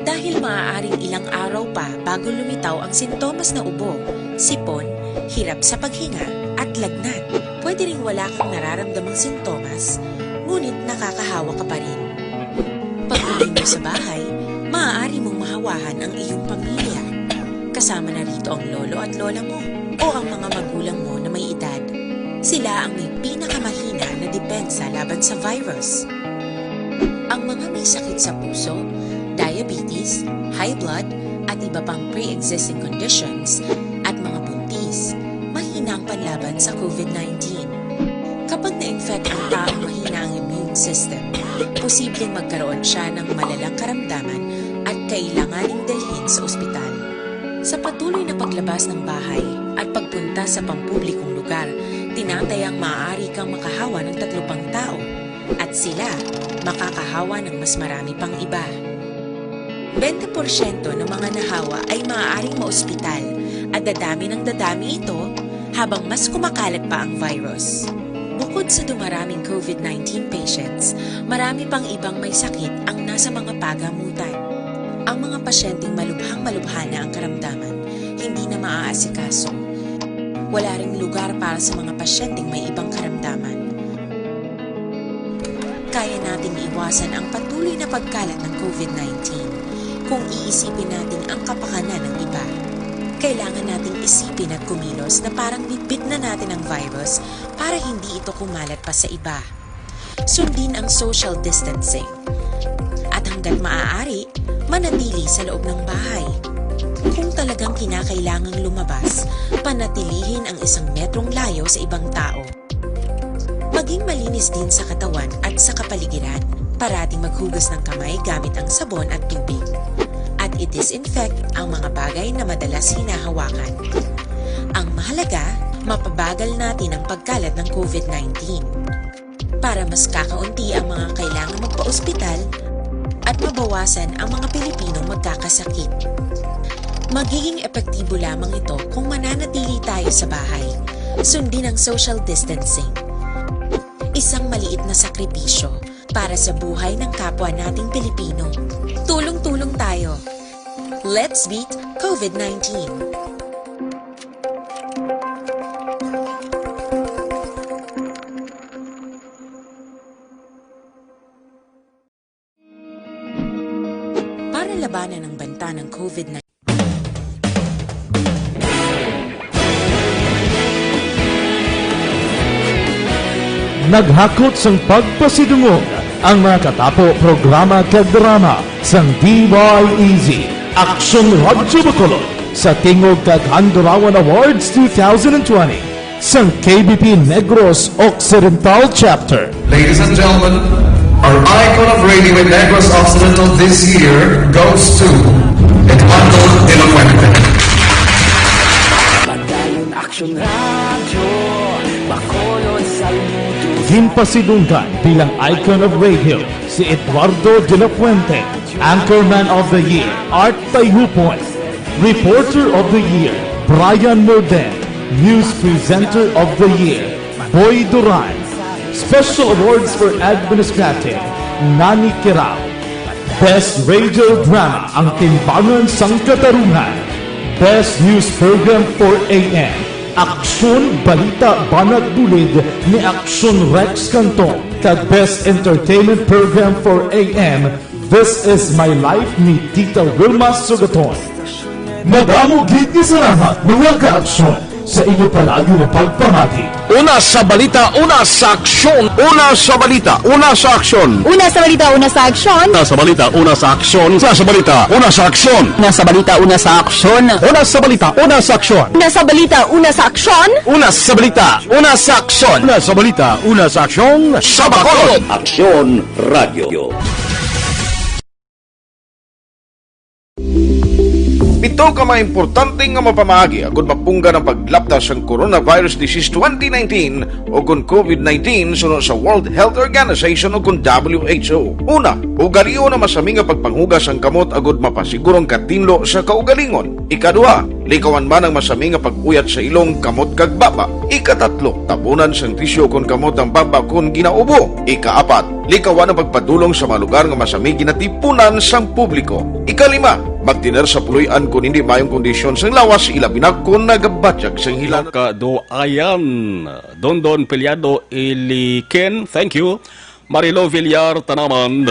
Dahil maaaring ilang araw pa bago lumitaw ang sintomas na ubo, sipon, hirap sa paghinga, at lagnat. Pwede ring wala kang nararamdamang sintomas, ngunit nakakahawa ka pa rin. Pag-uwi mo sa bahay, maaari mong mahawahan ang iyong pamilya. Kasama na rito ang lolo at lola mo o ang mga magulang mo na may edad. Sila ang may pinakamahina na depensa laban sa virus. Ang mga may sakit sa puso, diabetes, high blood, at iba pang pre-existing conditions, at mga buntis, mahina ang panlaban sa COVID nineteen. Kapag na-infect ang taong mahina ang immune system, posibleng magkaroon siya ng malalang karamdaman at kailanganing dalhin sa ospital. Sa patuloy na paglabas ng bahay at pagpunta sa pampublikong lugar, tinatayang maaari kang makahawa ng tatlo pang tao, at sila makakahawa ng mas marami pang iba. Bente porsyento ng mga nahawa ay maaaring maospital, at dadami ng dadami ito habang mas kumakalat pa ang virus. Bukod sa dumaraming COVID nineteen patients, marami pang ibang may sakit ang nasa mga pagamutan. Ang mga pasyenteng malubhang-malubha na ang karamdaman, hindi na maaasikaso. Wala ring lugar para sa mga pasyenteng may ibang karamdaman. Kaya nating iwasan ang patuloy na pagkalat ng COVID nineteen kung iisipin natin ang kapakanan ng iba. Kailangan nating isipin at kumilos na parang bitbit na natin ang virus para hindi ito kumalat pa sa iba. Sundin ang social distancing. At hanggat maaari, manatili sa loob ng bahay. Kung talagang kinakailangang lumabas, panatilihin ang isang metrong layo sa ibang tao. Maging malinis din sa katawan at sa kapaligiran. Parating maghugas ng kamay gamit ang sabon at tubig. At i-disinfect ang mga bagay na madalas hinahawakan. Ang mahalaga, mapabagal natin ang pagkalat ng COVID nineteen. Para mas kakaunti ang mga kailangang magpa-ospital at mabawasan ang mga Pilipinong magkakasakit. Magiging epektibo lamang ito kung mananatili tayo sa bahay. Sundin ang social distancing. Isang maliit na sakripisyo para sa buhay ng kapwa nating Pilipino. Tulong-tulong tayo. Let's beat COVID nineteen. Para labanan ang banta ng COVID nineteen. Naghakot sang pagpasidungog ang mga katapo, programa kag drama sang D Y E Z, Aksyon Radyo Bacolod, sa Tingog kag Handurawan Awards two thousand twenty sang K B P Negros Occidental Chapter. Ladies and gentlemen, our icon of radio in Negros Occidental this year goes to Eduardo de la Fuente. Padayon Aksyon Radyo, Bacolod, saludo. Ginpasidunggan bilang icon of radio si Eduardo de la Fuente, Anchorman of the Year, Art Tayhupon, Reporter of the Year, Brian Morden, News Presenter of the Year, Boy Duran. Special Awards for Administrative, Nani Kirao. Best Radio Drama, Ang Timbangan sang Katarungan. Best News Program four A M, Aksyon, Balita, Banat Bulid ni Aksyon Rex Cantong, kag Best Entertainment Program four A M, This Is My Life ni Tita Wilma Sugaton. Madamo gid nga salamat, mga ka-aksyon, sa inyo palagi nga pagpamati. Una sa balita, una sa aksyon. Una sa balita, una sa aksyon. Una sa balita, una sa aksyon. Una sa balita, una sa aksyon. Una sa balita, una sa aksyon. Una sa balita, una sa aksyon. Una sa balita, una sa aksyon. Una sa balita, una sa aksyon. Una sa balita, una sa aksyon. Una sa balita, una sa aksyon. Sa Bacolod. Aksyon Radio. Ito ka mga importante nga mapamaagi agud mapunggan ang paglapta sang coronavirus disease twenty nineteen o kon COVID nineteen suno sa World Health Organization o kon W H O. Una, ugalion ang masami nga pagpanghugas sang kamot agud mapasiguro ang katinlo sa kaugalingon. Ikaduha, likawan man ang masami nga pag-uyat sa ilong, kamot kag baba. Ikatatlo, tabunan sang tisyo kon kamot ang baba kon ginaubo. Ikaapat, likawan ang pagpadulong sa mga lugar nga masami ginatipunan sang publiko. Ikalima, magtener sa puloy-an kon hindi maayong kondisyon sang lawas, ilabi na kon nagabatyag sang hilanat. Ka do ayan, Dondon Piliado Iliken, thank you. Marilo Villar Tanaman.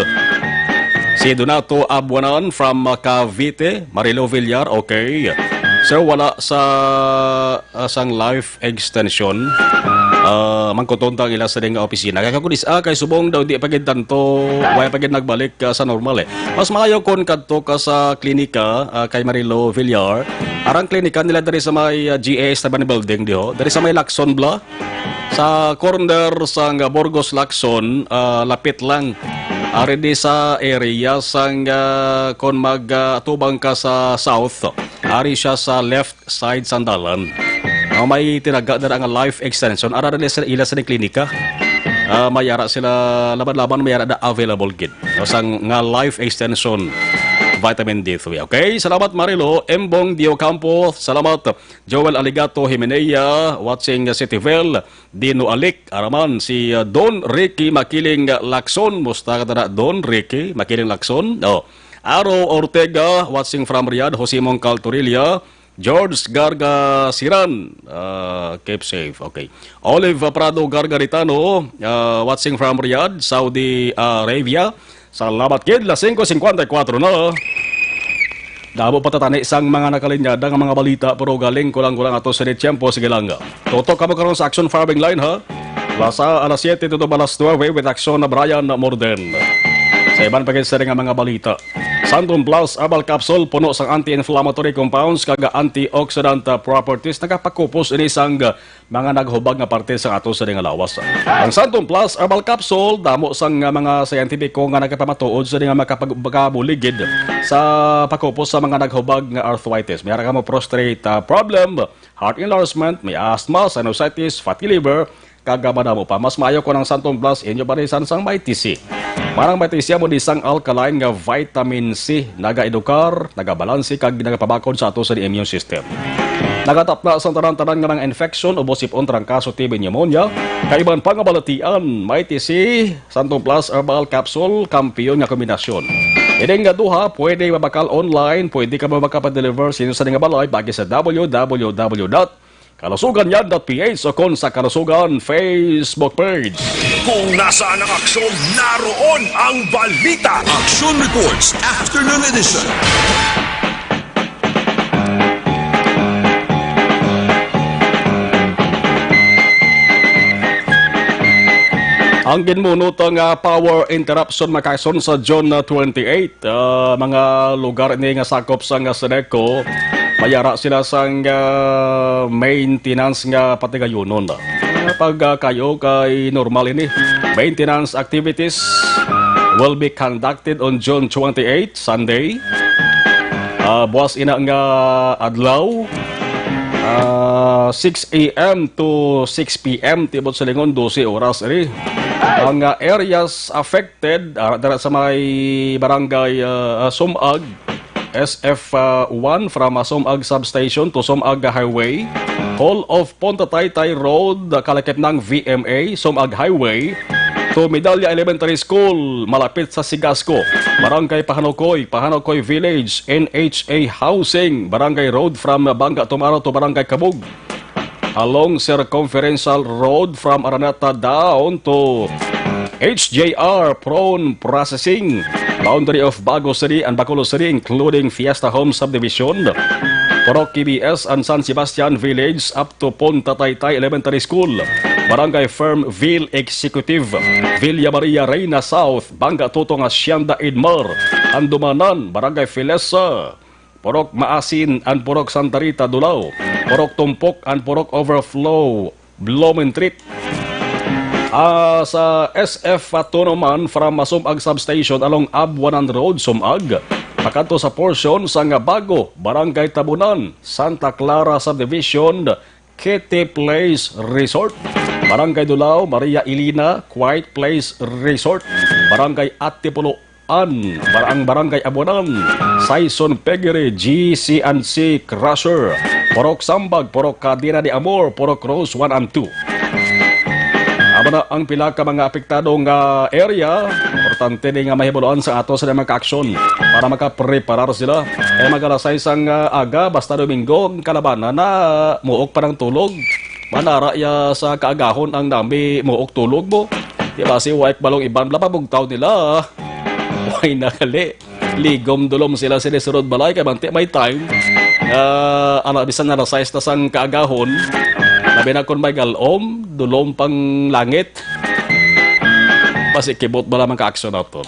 Si Donato Abuanan from, uh, Cavite. Marilo Villar, okay. Sir, wala sa, uh, sang life extension. Ah, mangkuton ta ang ila sa ding opisina. Kay kung is, ah, kay subong daw di pa gid tanto, wala pa gid nagbalik, ah, sa normal eh. Mas maayo kon kadto ka sa klinika, ah, kay Marilo Villar. Arang klinika nila diri sa may, ah, G A S Taban Building diho. Diri sa may Lacson bala. Sa corner sang Burgos Lacson, ah, lapit lang. Ari di sa area sang, ah, kon mag, ah, atubang ka sa south, ari siya sa left side sang dalan. Ah, may tinaga dira nga life extension. Ara na sila, ila sa klinika. Ah, may ara sila laban-laban, may ara na available gid. No, sang nga life extension, vitamin D three. Okay, salamat Marilo. Embong Diocampo, salamat. Joel Aligato Himenea, watching Cityville. Dino Alik, araman si, uh, Don Ricky Makiling Lacson. Musta ka na, Don Ricky Makiling Lacson? Oh. Aro Ortega, watching from Riyadh. Jose Mongcal Torilla, George Garga Siran, uh, keep safe. Okay. Olive Prado Gargaritano, uh, watching from Riyadh, Saudi Arabia. Salamat gid, las singko singkwenta y kuwatro na. Damo pa ta tani sang mga nakalinyada nga mga balita, pero galing ko lang, ko lang ato sa tiyempo. Sige lang. Tutok kamo karon sa Action Firing Line, ha? Lasa alas siyete tutok alas nuwebe with Action na Brian Morden. Sa iban pa gid sini nga mga balita, Santon Plus Herbal Capsule puno sang anti-inflammatory compounds kag antioxidant properties, nagapakupos ini sang mga naghubag nga parte sa ato sa nga lawas. Ang Santon Plus Herbal Capsule, damo sang, ah, mga siyentipiko nga nagapamatuod sa nga makapag-, makabulig gid sa pakupos sa mga naghubag nga arthritis. May ara kamo prostate, ah, problem, heart enlargement, may asthma, sinusitis, fatty liver, kag madamo pa. Mas maayo kon ang Santon Plus inyo parisan sang Mighty C. Manang Mighty C amo ni sang alkaline nga vitamin C, nagaedukar, nagabalanse, kag nagapabakod sa ato sa immune system. Nagatapna sang tanan-tanan nga mga infection, ubo, sipon, trangkaso, T B, pneumonia, kag iban pa nga balatian. Mighty C, Santon Plus Herbal Capsule, kampiyon nga kombinasyon. Ining nga duha, pwede mabakal online, pwede ka mo makapadeliver sa inyo sa nga balay, pagi sa W W W dot kalusugan yan dot P H o kon sa Kalusugan Facebook page. Kung nasaan ang aksyon, naroon ang balita. Action Reports, Afternoon Edition. Ang ginmunot nga power interruption makaison sa June twenty-eight. Ah, mga lugar ini nga sakop sang SEDECO, may ara sila sang, ah, maintenance nga patigayunon. Ah, pag, ah, kayo kay normal ini, maintenance activities will be conducted on June twenty-eight, Sunday. Ah, buwas ina nga adlaw, ah, six A M to six P M, tibot silingon, dose oras ini. Ang, ah, areas affected, ah, dira sa may barangay, ah, Sumag, S F, ah, one from, ah, Sumag Substation to Sumag Highway, whole of Ponta Taytay Road, ah, kalakip ng V M A, Sumag Highway, to Medalla Elementary School, malapit sa Sigasco, Barangay Pahanukoy, Pahanukoy Village, N H A Housing, Barangay Road from Banga Tumaro to Barangay Kabug, along Circumferential Road from Araneta down to H J R Prawn Processing, boundary of Bago City and Bacolod City, including Fiesta Home Subdivision, Purok K B S and San Sebastian Village up to Ponta Taytay Elementary School, Barangay Firmville Executive, Villa Maria Reina South, Banga Tutong Hacienda Idmar, Andumanan, Barangay Filesa, Purok Maasin and Purok Santa Rita, Dulao, Purok Tumpok and Purok Overflow, Blumentritt. Ah, sa S F Tunuman from Sumag Substation along Abuanan Road, Sumag. pakadto sa portion sang Bago, Barangay Tabunan, Santa Clara Subdivision, Kitty Place Resort, Barangay Dulao, Maria Elena, Quiet Place Resort, Barangay Atipoloan, bar-, ang Barangay Abuanan, Saison Piggery, G C and C Crusher, Purok Sambag, Purok Cadena de Amor, Purok Rose one and two. Amo na ang pila ka mga apektado nga area. Importante ni nga mahibaluan sa ato sa mga kaaksyon para makapreparar sila. Kaya mag alas sais ang, ah, aga, basta Domingo, ang kalabanan na muok pa ng tulog. Manara ya sa kaagahon ang nami muok tulog mo. Di ba si Wike Balong Iban, bla pabugtaw nila. Way na gali. Ligom dulom sila sa sunod balay kay bante may time. Ah, ana, bisan na alas sais na sang kaagahon, labi na kon may galom, dulom pang langit. Pasikibot ba lamang ka aksyon naton?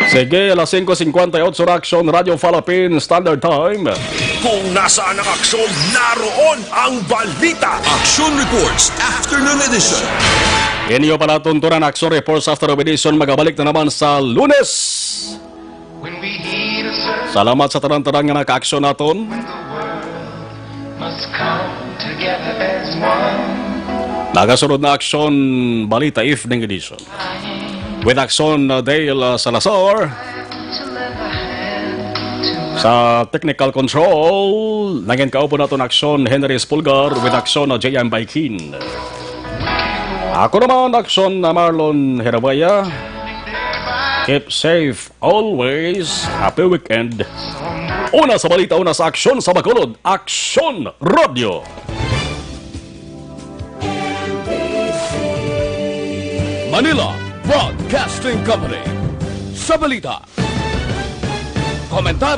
Sige, alas singko singkwenta y otso na aksyon, Radyo Falapin, Standard Time. Kung nasaan ang aksyon, naroon ang balita. Action Reports, Afternoon Edition. Inyo pala tuntunan aksyon reports after of edition. Magabalik na naman sa Lunes. Salamat sa tanan-tanan nga nakaaksyon naton. Nagasunod na aksyon, balita evening edition. With aksyon, uh, Dale, uh, Salazar. Sa technical control, nangin kaupo naton aksyon, Henry Espulgar, with aksyon, uh, J M Baikin. Ako naman, aksyon, uh, Marlon Herabaya. Keep safe always. Happy weekend. Una sa balita, una sa aksyon sa Bacolod, Aksyon Radio. Manila Broadcasting Company. Sa balita, komentaryo,